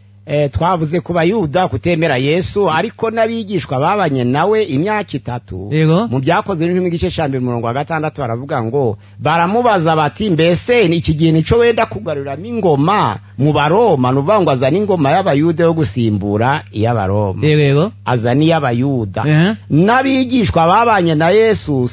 Twavuze ku Bayuda kutemera Yesu, ariko n'abigishwa babanye nawe imyaka 3 mu byakozwe n'intumwa igice cya 1 umurongo wa 6 baravuga ngo baramubaza bati mbese ni iki gihe nico wenda kugaruramo ingoma mu Baroma? Nuvuga ngo azana ingoma y'Abayuda yo gusimbura iy'Abaroma. Yego. Azana iy'Abayuda. N'abigishwa babanye na Yesu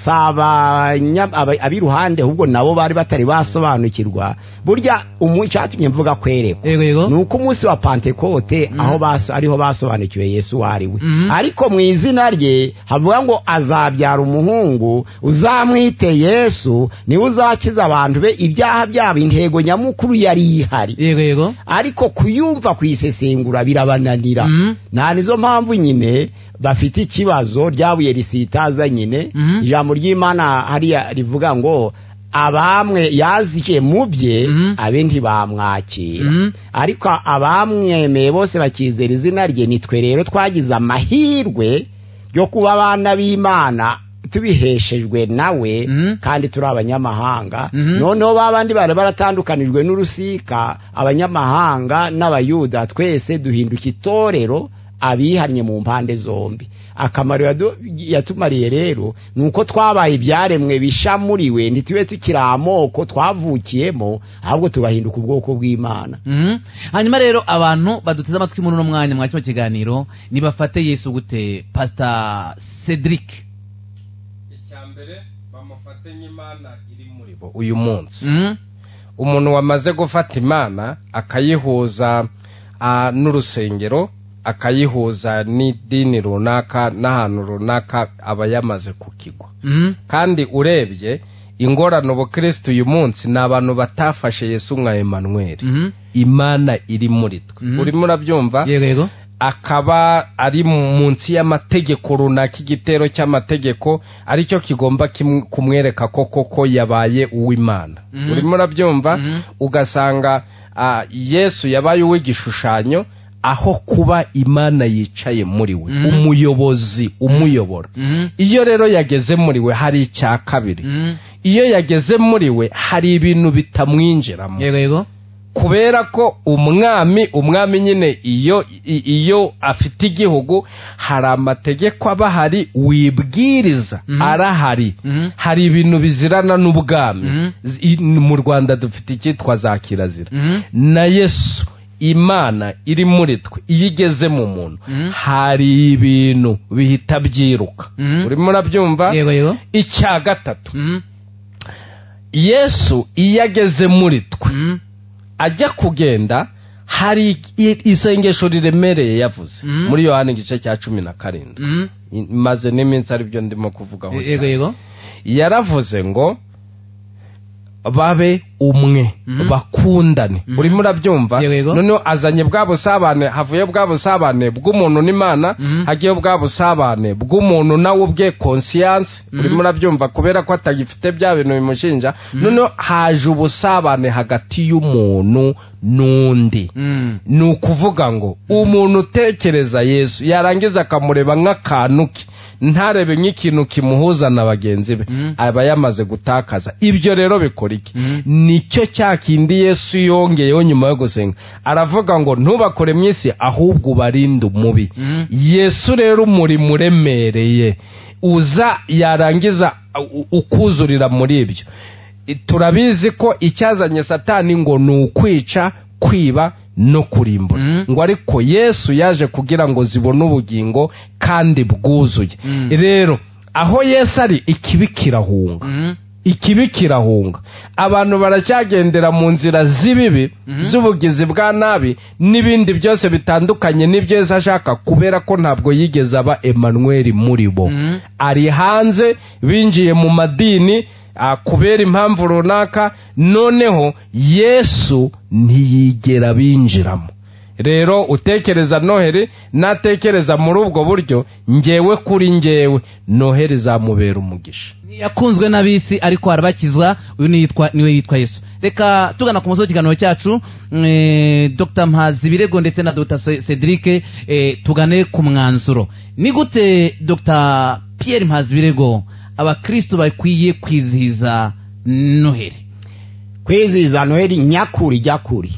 abiruhande ahubwo nabo bari batari basobanukirwa. Burya icyatumye mvuga kwerekwa nuko umunsi wa Pentekote aho ariho basobanukiwe Yesu wari we. Ariko mu izina rye havuga ngo azabyara umuhungu uzamwite Yesu, niwe uzakiza abantu be ibyaha byabo. Intego nyamukuru yari ihari. Yego. Ariko kuyumva kuyisesengura birabananira. Nta nizo mpamvu nyine bafite ikibazo ryabuye risitaza nyine. Ijambo ry'Imana hariya rivuga ngo abamwe yazije mubye abe ntibamwakira, ariko abamwemeye bose bakizera izina rye. Nitwe rero twagize amahirwe yo kuba abana b'Imana tubiheshejwe nawe, kandi turi abanyamahanga. Noneho babandi bari baratandukanijwe n'urusika, abanyamahanga n'Abayuda, twese duhinduka itorero abihannye mu mpande zombi. Akamaro yatumariye rero nuko twabaye ibyaremwe bishamuriwe, ntitube tukiri amoko twavukiyemo, ahubwo tugahinduka ubwoko bw'Imana. Hanyuma rero abantu baduteze amatwi muri uno mwanya mwa kino kiganiro nibafate Yesu gute? Pastor Cedric. Icyambere bamufate nk'Imana iri muri bo uyu munsi. Umuntu wamaze gufata Imana akayihuza n'urusengero, akayihuza n'idini runaka n'ahantu runaka, aba yamaze kukigwa. Kandi urebye ingorane ubukristo uyu munsi ni abantu batafashe Yesu nka Emmanuel, Imana iri muri twe. Urimo urabyumva? Yego. Akaba ari munsi y'amategeko runaka, igitero cy'amategeko aricyo kigomba kumwereka ko koko yabaye uw'Imana. Urimo urabyumva? Ugasanga Yesu yabaye uw'igishushanyo aho kuba Imana yicaye muri we, umuyobozi umuyobora. Iyo rero yageze muri we hari icya kabiri. Iyo yageze muri we hari ibintu bitamwinjiramo. Yego. Kubera ko umwami nyine iyo afite igihugu hari amategeko aba hari wibwiriza arahari. Hari ibintu bizirana n'ubwami. Mu Rwanda dufite icyitwa za kirazira. Na Yesu Imana iri muri twe iyo igeze mu muntu hari ibintu bihita byiruka. Urimo urabyumva? Yego. Icya gatatu, Yesu iyo ageze muri twe ajya kugenda hari isengesho riremereye yavuze muri Yohana igice cya 17. Maze n'iminsi ari byo ndimo kuvugaho. Yego. Yaravuze ngo babe umwe, bakundane. Urimo urabyumva? Noneho azanye bwa busabane, havuye bwa busabane bw'umuntu n'Imana, hagiye bwa busabane bw'umuntu nawe ubwe, conscience. Urimo urabyumva? Kubera ko atagifite bya bintu bimushinja. Noneho haje ubusabane hagati y'umuntu n'undi. Ni ukuvuga ngo umuntu utekereza Yesu yarangiza akamureba nk'akantu ke, ntarebe nk'ikintu kimuhuza na bagenzi be, aba yamaze gutakaza. Ibyo rero bikora iki? Nicyo cya kindi Yesu yongeyeho nyuma yo gusenga, aravuga ngo ntubakore mu isi ahubwo ubarinde umubi. Yesu rero umurimo uremereye uza yarangiza ukuzurira muri ibyo. Turabizi ko icyazanye Satani ngo ni ukwica, kwiba no kurimbura, ngo ariko Yesu yaje kugira ngo zibone ubugingo kandi bwuzuye. Rero aho Yesu ari ikibi kirahunga. Ikibi kirahunga. Abantu baracyagendera mu nzira z'ibibi, z'ubugizi bwa nabi n'ibindi byose bitandukanye n'ibyo Yesu ashaka, kubera ko ntabwo yigeze aba Emmanuel muri bo. Ari hanze, binjiye mu madini kubera impamvu runaka, noneho Yesu ntiyigera binjiramo. Rero utekereza Noheli natekereza muri ubwo buryo, ngewe kuri ngewe Noheli zamubera umugisha. Yakunzwe n'abisi ariko arabakizwa, uyu niwe yitwa Yesu. Reka tugana ku musozo w'ikiganiro cyacu, Dr Mpazibirego ndetse na Dr Cedric, tugane ku mwanzuro. Ni gute Dr Pierre Mpazibirego abakristo bakwiye kwizihiza Noheli? Kwizihiza Noheli nyakuri nyakuri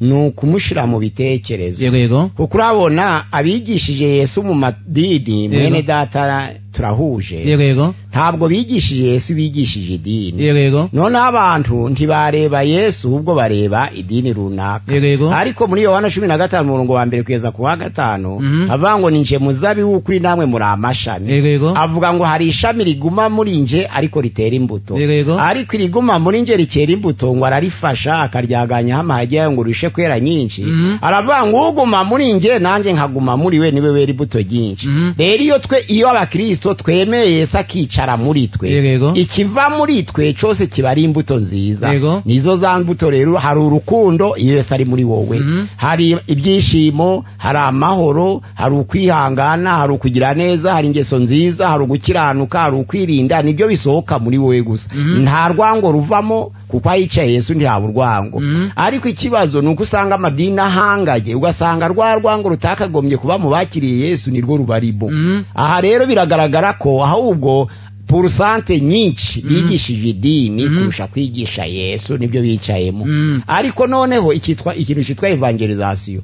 ni ukumushira mu bitekerezo. Yego. Kuko urabona abigishije Yesu mu madini, mwene data turahuje. Yego. Ntabwo bigishije Yesu, bigishije idini. Yego. None abantu ntibareba Yesu ahubwo bareba idini runaka. Yego. Ariko muri Yohana 15 umurongo wa 1 kugeza ku wa 5 avuga ngo ninje muzabibu kuri namwe muri amashami. Yego. Avuga ngo hari ishami riguma muri nje ariko ritera imbuto. Yego. Ariko iriguma muri nje rikera imbuto ngo ararifasha akaryaganya hamahajya ngo rishe kwera nyinshi. Aravuga ngo uguma muri nje nanjye nkaguma muri we niwe wera imbuto nyinshi. Rero iyo twe iyo abakristo twemeye Yesu akicara muri twe, ikiva muri twe cyose kiba ari imbuto nziza. Nizo za mbuto rero hari urukundo iyo Yesu ari muri wowe, hari ibyishimo, hari amahoro, hari ukwihangana, hari ukugira neza, hari ingeso nziza, hari ugukiranuka, hari ukwirinda. Nibyo bisohoka muri wowe gusa. Nta rwango ruvamo kuko ahicaye Yesu ntihaba urwango. Ariko ikibazo ni uko usanga amadini ahangaye, ugasanga rwa rwango rutakagombye kuba mu bakiriye Yesu nirwo rubarimo. Aha rero biragaragara ko ahubwo purusante nyinshi bigishije idini kurusha kwigisha Yesu, nibyo bicayemo. Ariko noneho ikitwa ikintu cyitwa evangelization,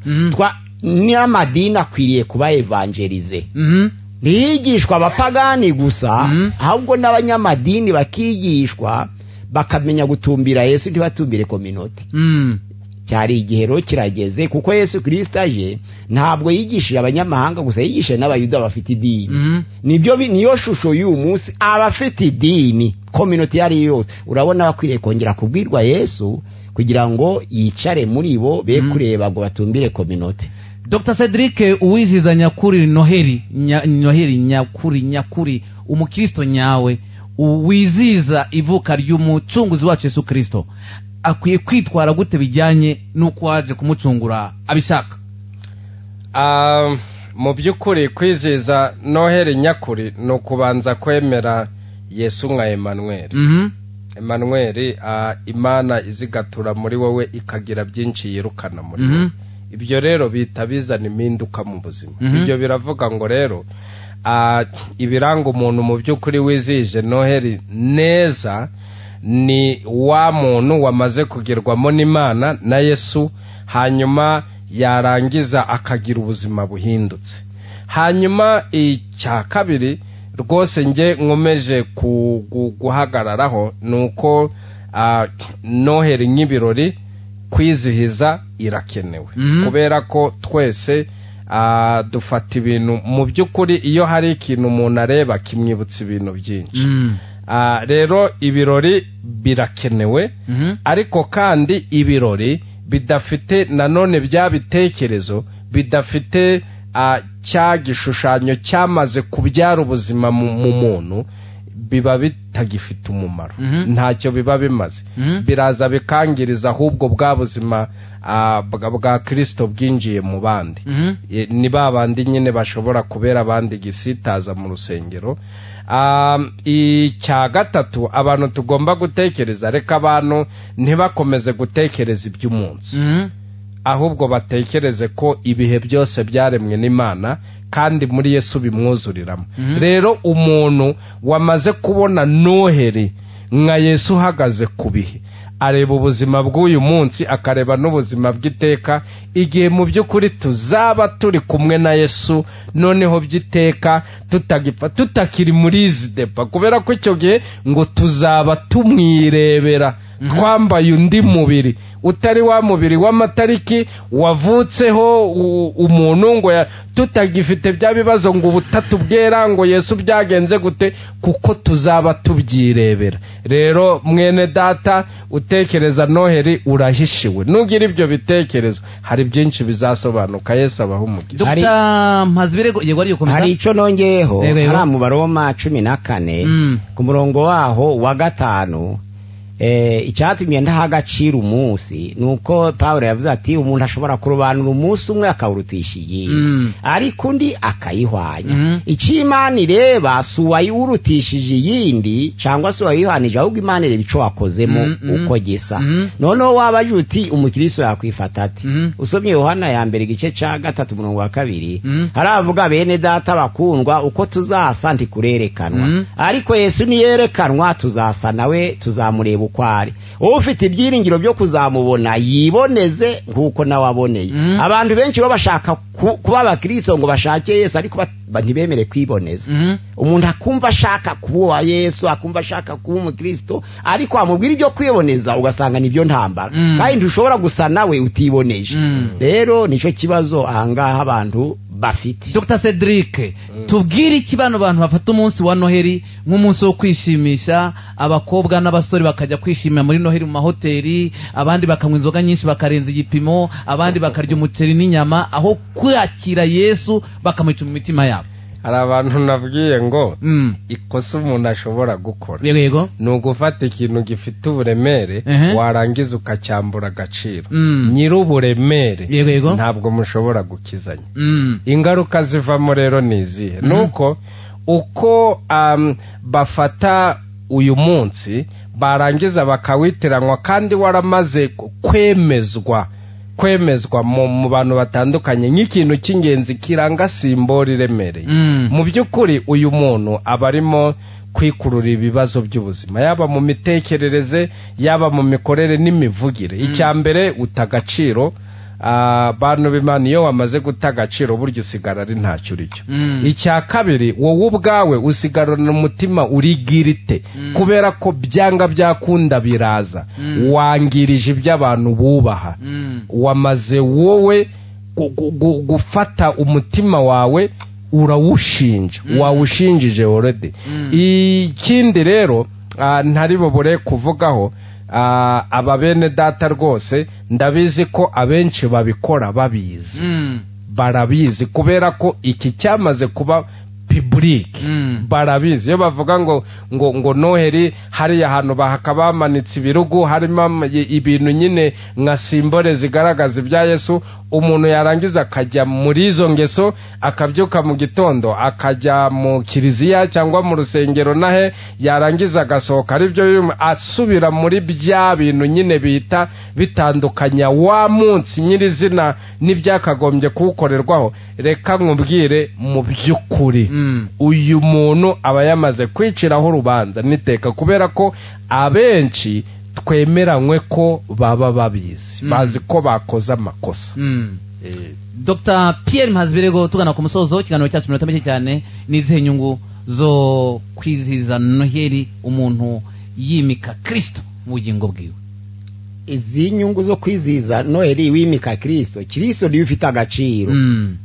n'amadini akwiriye kuba evangelize. Ntiyigishwa abapagani gusa, ahubwo n'abanyamadini bakigishwa bakamenya gutumbira Yesu, ntibatumbire kominoti. Cyari igihe rero kirageze, kuko Yesu Kristo aje ntabwo yigishije abanyamahanga gusa, yigishije n'abayuda bafite idini. Nibyo niyo shusho y'uyu munsi, abafite idini kominoti yari yose urabona bakwiriye kongera kubwirwa Yesu kugira ngo yicare muri bo, be kureba ngo batumbire kominoti. Dr Cedric, uwizihiza nyakuri Noheli, Noheli nyakuri nyakuri, umukristo nyawe uwizihiza ivuka ry'umucunguzi wacu Yesu Kristo akwiye kwitwara gute bijyanye n'uko waje kumucungura abishaka? Mu by'ukuri kwizihiza Noheli nyakuri ni ukubanza kwemera Yesu nka Emmanuel. Emmanuel, Imana izigatura muri wowe ikagira byinshi yirukana muri wowe. Ibyo rero bita bizana impinduka mu buzima. Ibyo biravuga ngo rero ibiranga umuntu mu by'ukuri wizihije Noheli neza ni wa muntu wamaze kugerwamo n'Imana na Yesu, hanyuma yarangiza akagira ubuzima buhindutse. Hanyuma icya kabiri rwose nge nkomeje guhagararaho nuko Noheli nk'ibirori kwizihiza irakenewe, kubera ko twese dufata ibintu mu by'ukuri iyo hari ikintu umuntu areba kimwibutsa ibintu byinshi. Rero ibirori birakenewe, ariko kandi ibirori bidafite nanone bya bitekerezo, bidafite cya gishushanyo cyamaze kubyara ubuzima mu muntu, biba bitagifite umumaro, ntacyo biba bimaze, biraza bikangiriza ahubwo bwa buzima bwa Kristo bwinjiye mu bandi. Ni babandi nyine bashobora kubera abandi gisitaza mu rusengero. Icya gatatu abantu tugomba gutekereza, reka abantu ntibakomeze gutekereza iby'umunsi, ahubwo batekereze ko ibihe byose byaremwe n'Imana kandi muri Yesu bimwuzuriramo. Rero umuntu wamaze kubona Noheri nka Yesu uhagaze ku bihe, areba ubuzima bw'uyu munsi akareba n'ubuzima bw'iteka, igihe mu by'ukuri tuzaba turi kumwe na Yesu noneho by'iteka, tutagipfa, tutakiri muri izi depa, kubera ko icyo gihe ngo tuzaba tumwirebera twambaye undi mubiri utari wa mubiri w'amatariki wavutseho umuntu, ngo tutagifite bya bibazo ngo ubutatu bwera ngo Yesu byagenze gute, kuko tuzaba tubyirebera. Rero mwene data utekereza Noheri urahishiwe, nugira ibyo bitekerezo hari byinshi bizasobanuka. Yesu abaho umugisha. Dr. Mpazibirego yego ariyo komeza. Hari ico nongeyeho hari mu Baroma 14 ku murongo waho wa 5. Icyatumye ndaha agaciro umunsi nuko Paulo yavuze ati umuntu ashobora kurobanura umunsi umwe akawurutisha iyindi, ariko undi akayihwanya. Icyo Imana ireba si uwayirutishije iyindi cyangwa se uwayihwanije, ahubwo Imana ireba ico wakozemo uko gisa. Noneho wabaje uti umukristo yakwifata ati, usomye Yohana ya mbere igice ca 3 umurongo wa 2, haravuga bene data bakundwa uko tuzasa ntikurerekanwa, ariko Yesu niyerekanwa tuzasa nawe, tuzamureba uko ari. Ufite ibyiringiro byo kuzamubona yiboneze nkuko nawe aboneye. Abantu benshi bo bashaka kuba abakristo ngo bashake Yesu, ariko ntibemere kwiboneza. Umuntu akumva ashaka kuba Yesu, akumva ashaka kuba umukristo, ariko amubwira ibyo kwiboneza ugasanga nibyo ntambara, kandi ntushobora gusa nawe utiboneje. Rero nico kibazo ahangaha abantu bafite. Dr. Cedric, tubwire iki bano bantu bafata umunsi wa Noheri nk'umunsi wo kwishimisha, abakobwa n'abasore bakajya kwishimira muri Noheri mu mahoteli, abandi bakanywa inzoga nyinshi bakarenza igipimo, abandi bakarya umuceri n'inyama, aho kwakira Yesu bakamuca mu mitima yabo. Hari abantu nabwiye ngo ikosa umuntu ashobora gukora ni ugufata ikintu gifite uburemere warangiza ukacyambura agaciro. Nyir'uburemere ntabwo mushobora gukizanya. Ingaruka zivamo rero ni izihe? Nuko uko bafata uyu munsi barangiza bakawitiranwa kandi waramaze kwemezwa mu bantu batandukanye nk'ikintu cy'ingenzi kiranga simboli iremereye. Mu by'ukuri uyu muntu aba arimo kwikurura ibibazo by'ubuzima, yaba mu mitekerereze, yaba mu mikorere n'imivugire. Icya mbere uta agaciro. Bantu b'Imana, iyo wamaze guta agaciro burya usigara ari ntacyo uricyo. Icya kabiri, wowe ubwawe usigarana umutima uri girite, kubera ko byanga byakunda biraza, wangirije iby'abantu bubaha, wamaze wowe gufata umutima wawe urawushinja, wawushinjije already. Ikindi rero ntari bubure kuvugaho, aba bene data rwose ndabizi ko abenshi babikora babizi, barabizi kubera ko iki cyamaze kuba public, barabizi. Iyo bavuga ngo ngo ngo Noheri hariya hantu bahakabamanitse ibirugu harimo ibintu nyine nka simbole zigaragaza ibya Yesu, umuntu yarangiza akajya muri izo ngeso, akabyuka mu gitondo akajya mu kiliziya cyangwa mu rusengero nahe, yarangiza agasohoka aribyo birimo asubira muri bya bintu nyine bita bitandukanya wa munsi nyirizina n'ibyakagombye kuwukorerwaho. Reka nkubwire mu by'ukuri uyu muntu aba yamaze kwiciraho urubanza niteka, kubera ko abenshi twemeranywe ko baba babizi, bazi ko bakoze amakosa. Dr. Pierre Mpazibirego, tugana ku musozo ikiganiro cyacu minota mike cyane, n'izihe nyungu zo kwizihiza Noheri umuntu yimika Kristo mu bugingo bwiwe? Izi nyungu zo kwizihiza Noheri wimika Kristo, Kristo niwe ufite agaciro.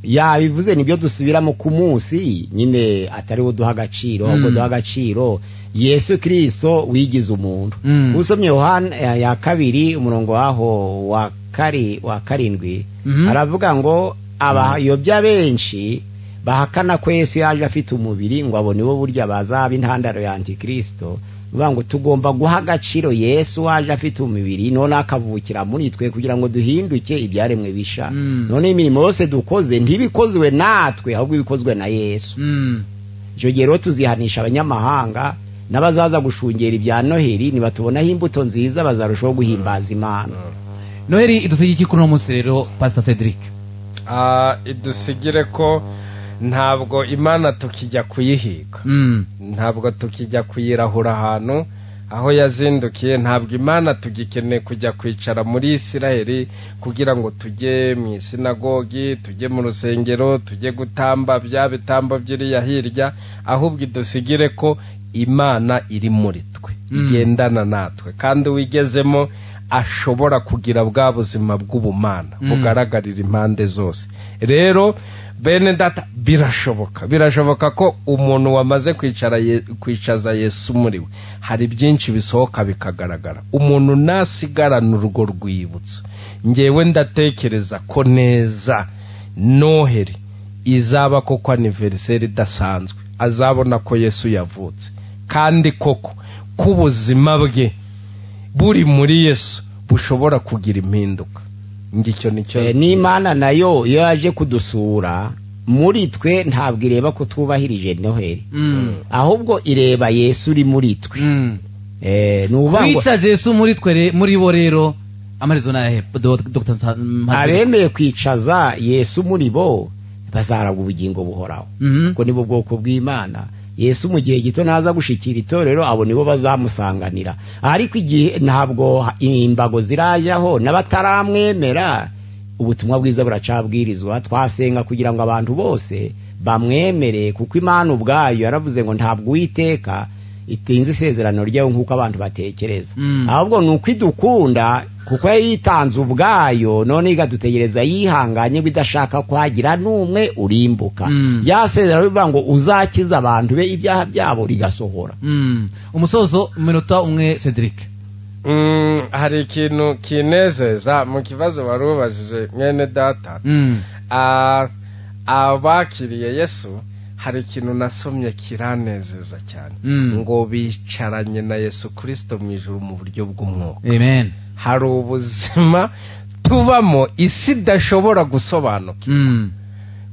Yabivuze nibyo dusubiramo ku munsi nyine atari wo duha agaciro, ahubwo duha agaciro Yesu Kristo wigize umuntu. Usomye Yohana ya 2 umurongo waho wa 7 aravuga ngo abayobya benshi Bahakana ko Yesu yaje afite umubiri, ngo abo nibo burya bazaba intandaro ya antikristo. Bivuga ngo tugomba guha agaciro Yesu waje afite umubiri, none akavukira muri twe kugira ngo duhinduke ibyaremwe bisha. None imirimo yose dukoze ntibikozwe natwe, ahubwo ibikozwe na Yesu. Icyo gihe rero tuzihanisha abanyamahanga n'abazaza gushungera ibya Noheli, nibatubonaho imbuto nziza bazarushaho guhimbaza Imana. Noheli idusigiye iki kuri uno munsi rero, Pastor Cedric? Idusigire ko ntabwo Imana tukijya kuyihiga, ntabwo tukijya kuyirahura ahantu aho yazindukiye, ntabwo Imana tugikeneye kujya kwicara muri Isiraheli kugira ngo tujye mu isinagogi, tujye mu rusengero, tujye gutamba bya bitambo by'iriya hirya, ahubwo idusigire ko Imana iri muri twe, igendana natwe, kandi uwigezemo ashobora kugira bwa buzima bw'ubumana bugaragarira impande zose. Rero bene data, birashoboka ko umuntu wamaze kwicaza Yesu muri we, hari byinshi bisohoka bikagaragara. Umuntu nasigarana urwo rwibutso, ngewe ndatekereza ko neza Noheli izaba koko anniversaire idasanzwe, azabona ko Yesu yavutse, kandi koko k'ubuzima bwe buri muri Yesu bushobora kugira impinduka. Ngicyo nicyo n'Imana nayo iyo yaje kudusura muri twe ntabwo ireba ko twubahirije Noheli, ahubwo ireba Yesu uri muri twe. Kwica Yesu muri twe, muri bo rero amarezo nahe Dr. Abemeye kwicaza Yesu muri bo bazaragwa ubugingo buhoraho, kuko nibo bwoko bw'Imana. Yesu mu gihe gito naza gushikira itorero, abo nibo bazamusanganira. Ariko igihe ntabwo imbago zirajyaho n'abataramwemera, ubutumwa bwiza buracabwirizwa. Twasenga kugira ngo abantu bose bamwemere, kuko Imana ubwayo yaravuze ngo ntabwo Uwiteka itinze isezerano ryayo nk'uko abantu batekereza, ahubwo ni uko idukunda kuko yayitanze ubwayo, none igadutegereza yihanganye ngo idashaka kwagira n'umwe urimbuka. Ya sezerano bivuga ngo uzakiza abantu be ibyaha byabo rigasohora. Umusozo minota umwe, Cedric. Hari ikintu kinezeza mu kibazo wari ubajije mwene data. Abakiriye Yesu, hari ikintu nasomye kiranezeza cyane, ngo bicaranye na Yesu Kristo mu ijuru mu buryo bw'umwuka. Amen. Hari ubuzima tubamo isi idashobora gusobanuka,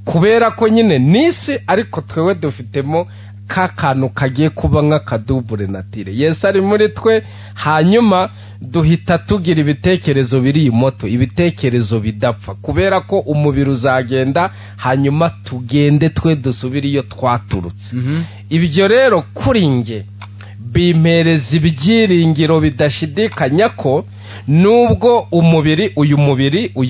kubera ko nyine n'isi, ariko twewe dufitemo ka kantu kagiye kuba nk'akadubure natire. Yesu ari muri twe, hanyuma duhita tugira ibitekerezo biri imoto, ibitekerezo bidapfa, kubera ko umubiri uzagenda, hanyuma tugende twe dusubire iyo twaturutse. Ibyo rero kuri nge bimpereza ibyiringiro bidashidikanya ko nubwo umubiri uyu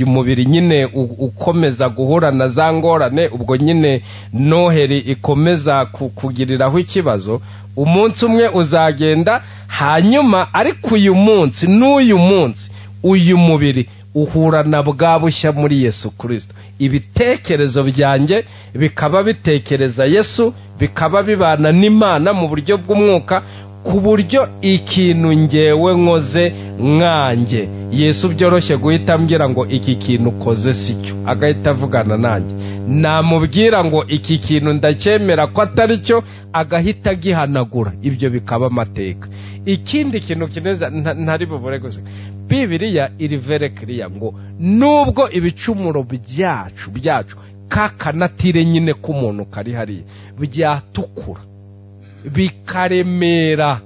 mubiri nyine ukomeza guhura na za ngorane, ubwo nyine Noheli ikomeza kugiriraho ikibazo, umunsi umwe uzagenda, hanyuma ariko uyu munsi n'uyu munsi uyu mubiri uhura na bwa bushya muri Yesu Kristo. Ibitekerezo byanjye bikaba bitekereza Yesu, bikaba bibana n'Imana mu buryo bw'umwuka, ku buryo ikintu ngewe nkoze mwanjye Yesu byoroshye guhita ambwira ngo iki kintu ukoze sicyo, agahita avugana nanjye. Namubwira ngo iki kintu ndacyemera ko atari cyo, agahita agihanagura, ibyo bikaba amateka. Ikindi kintu kineza ntari bubure gusa, Bibiliya iri very clear ngo nubwo ibicumuro byacu kakanatire nyine k'umuntu kari hariya byatukura bikaremera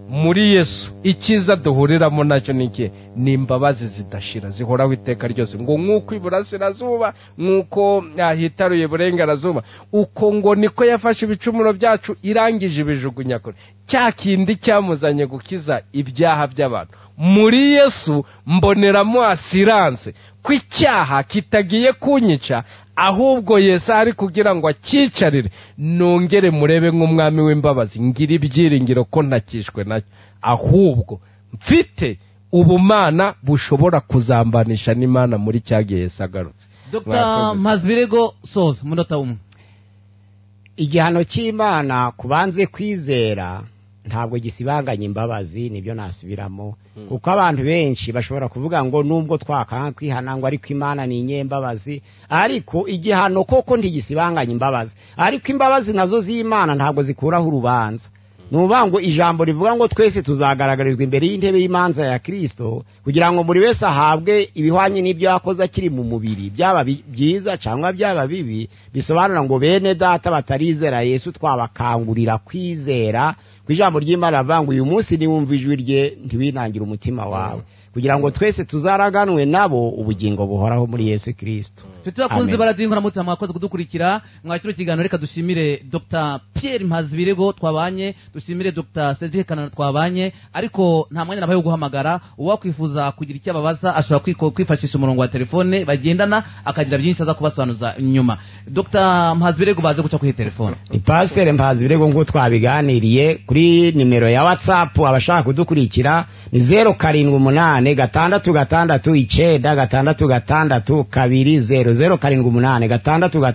muri Yesu, icyiza duhuriramo nacyo niki? Ni imbabazi zidashira zihoraho iteka ryose, ngo nk'uko iburasirazuba, nk'uko ahitaruye iburengerazuba, uko ngo niko yafashe ibicumuro byacu irangije ibijugunya kure, cya kindi cyamuzanye gukiza ibyaha by'abantu. Muri Yesu mboneramo asiranse ko icyaha kitagiye kunyica, ahubwo Yesu ari kugira ngo akicarire, nongere murebe nk'umwami w'imbabazi, ngira ibyiringiro ko ntakishwe nacyo, ahubwo mfite ubumana bushobora kuzambanisha n'Imana muri cya gihe Yesu agarutse. Dr. Mpazibirego, soza umunota umwe. Igihano cy'Imana kubanze kwizera ntabwo gisibanganya imbabazi, nibyo nasubiramo, kuko abantu benshi bashobora kuvuga ngo nubwo twakanga kwihana ngo ariko Imana ni inyembabazi, ariko igihano koko ntigisibanganya imbabazi, ariko imbabazi nazo z'Imana ntabwo zikuraho urubanza. Nuvuga ngo ijambo rivuga ngo twese tuzagaragarizwa imbere y'intebe y'imanza ya Kristo, kugira ngo buri wese ahabwe ibihwanye n'ibyo yakoze akiri mu mubiri, byaba byiza cyangwa byaba bibi. Bisobanura ngo bene data batarizera Yesu twabakangurira kwizera ku ijambo ry'Imana rivuga ngo uyu munsi niwumva ijwi rye ntiwinangire umutima wawe, kugira ngo twese tuzaraganwe nabo ubugingo buhoraho muri Yesu Kristo. Nshuti bakunze baradinkora mutima, mwakoze kudukurikira mwakiro kiganiro. Reka dushimire Dr Pierre Mpazibirego twabanye, dushimire Dr Cedric Kanana twabanye, ariko nta mwanya nabaye guhamagara. Uwakwifuza kugira icyo ababaza ashobora kwifashisha umurongo wa telefone bagendana, akagira byinshi aza kubasobanuza nyuma. Dr Mpazibirego baze guca kuri telefone. Ni Pasteur Mpazibirego ngo twabiganiriye kuri nimero ya WhatsApp, abashaka kudukurikira ni 078 6 6 9 6 6 2 0 0 7 8 6 6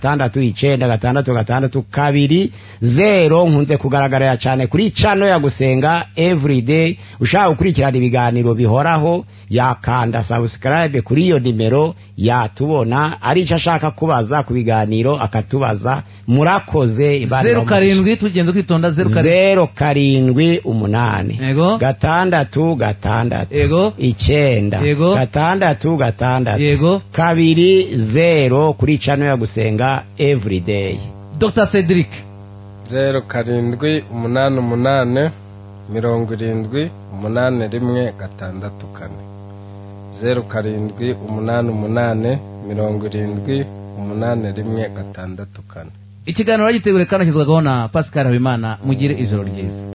9 6 6 2 0. Nkunze kugaragarira cyane kuri channel ya Gusenga Everyday. Ushaka gukurikirana ibiganiro bihoraho yakanda subscribe kuri iyo nimero yatubona, ari icyo ashaka kubaza ku biganiro akatubaza. Murakoze. 07 tugenze kwitonda 0 7 8 6 6 9 6 6 2 0 kuri channel ya Gusenga Everyday. Dr Cedric 0 7 8 8 70 8 1 6 4 0 7 8 8 70 8 1 6 4. Ikiganiro gitegure kandi kizwagaho na Pascal Habimana. Mugire ijoro ryiza.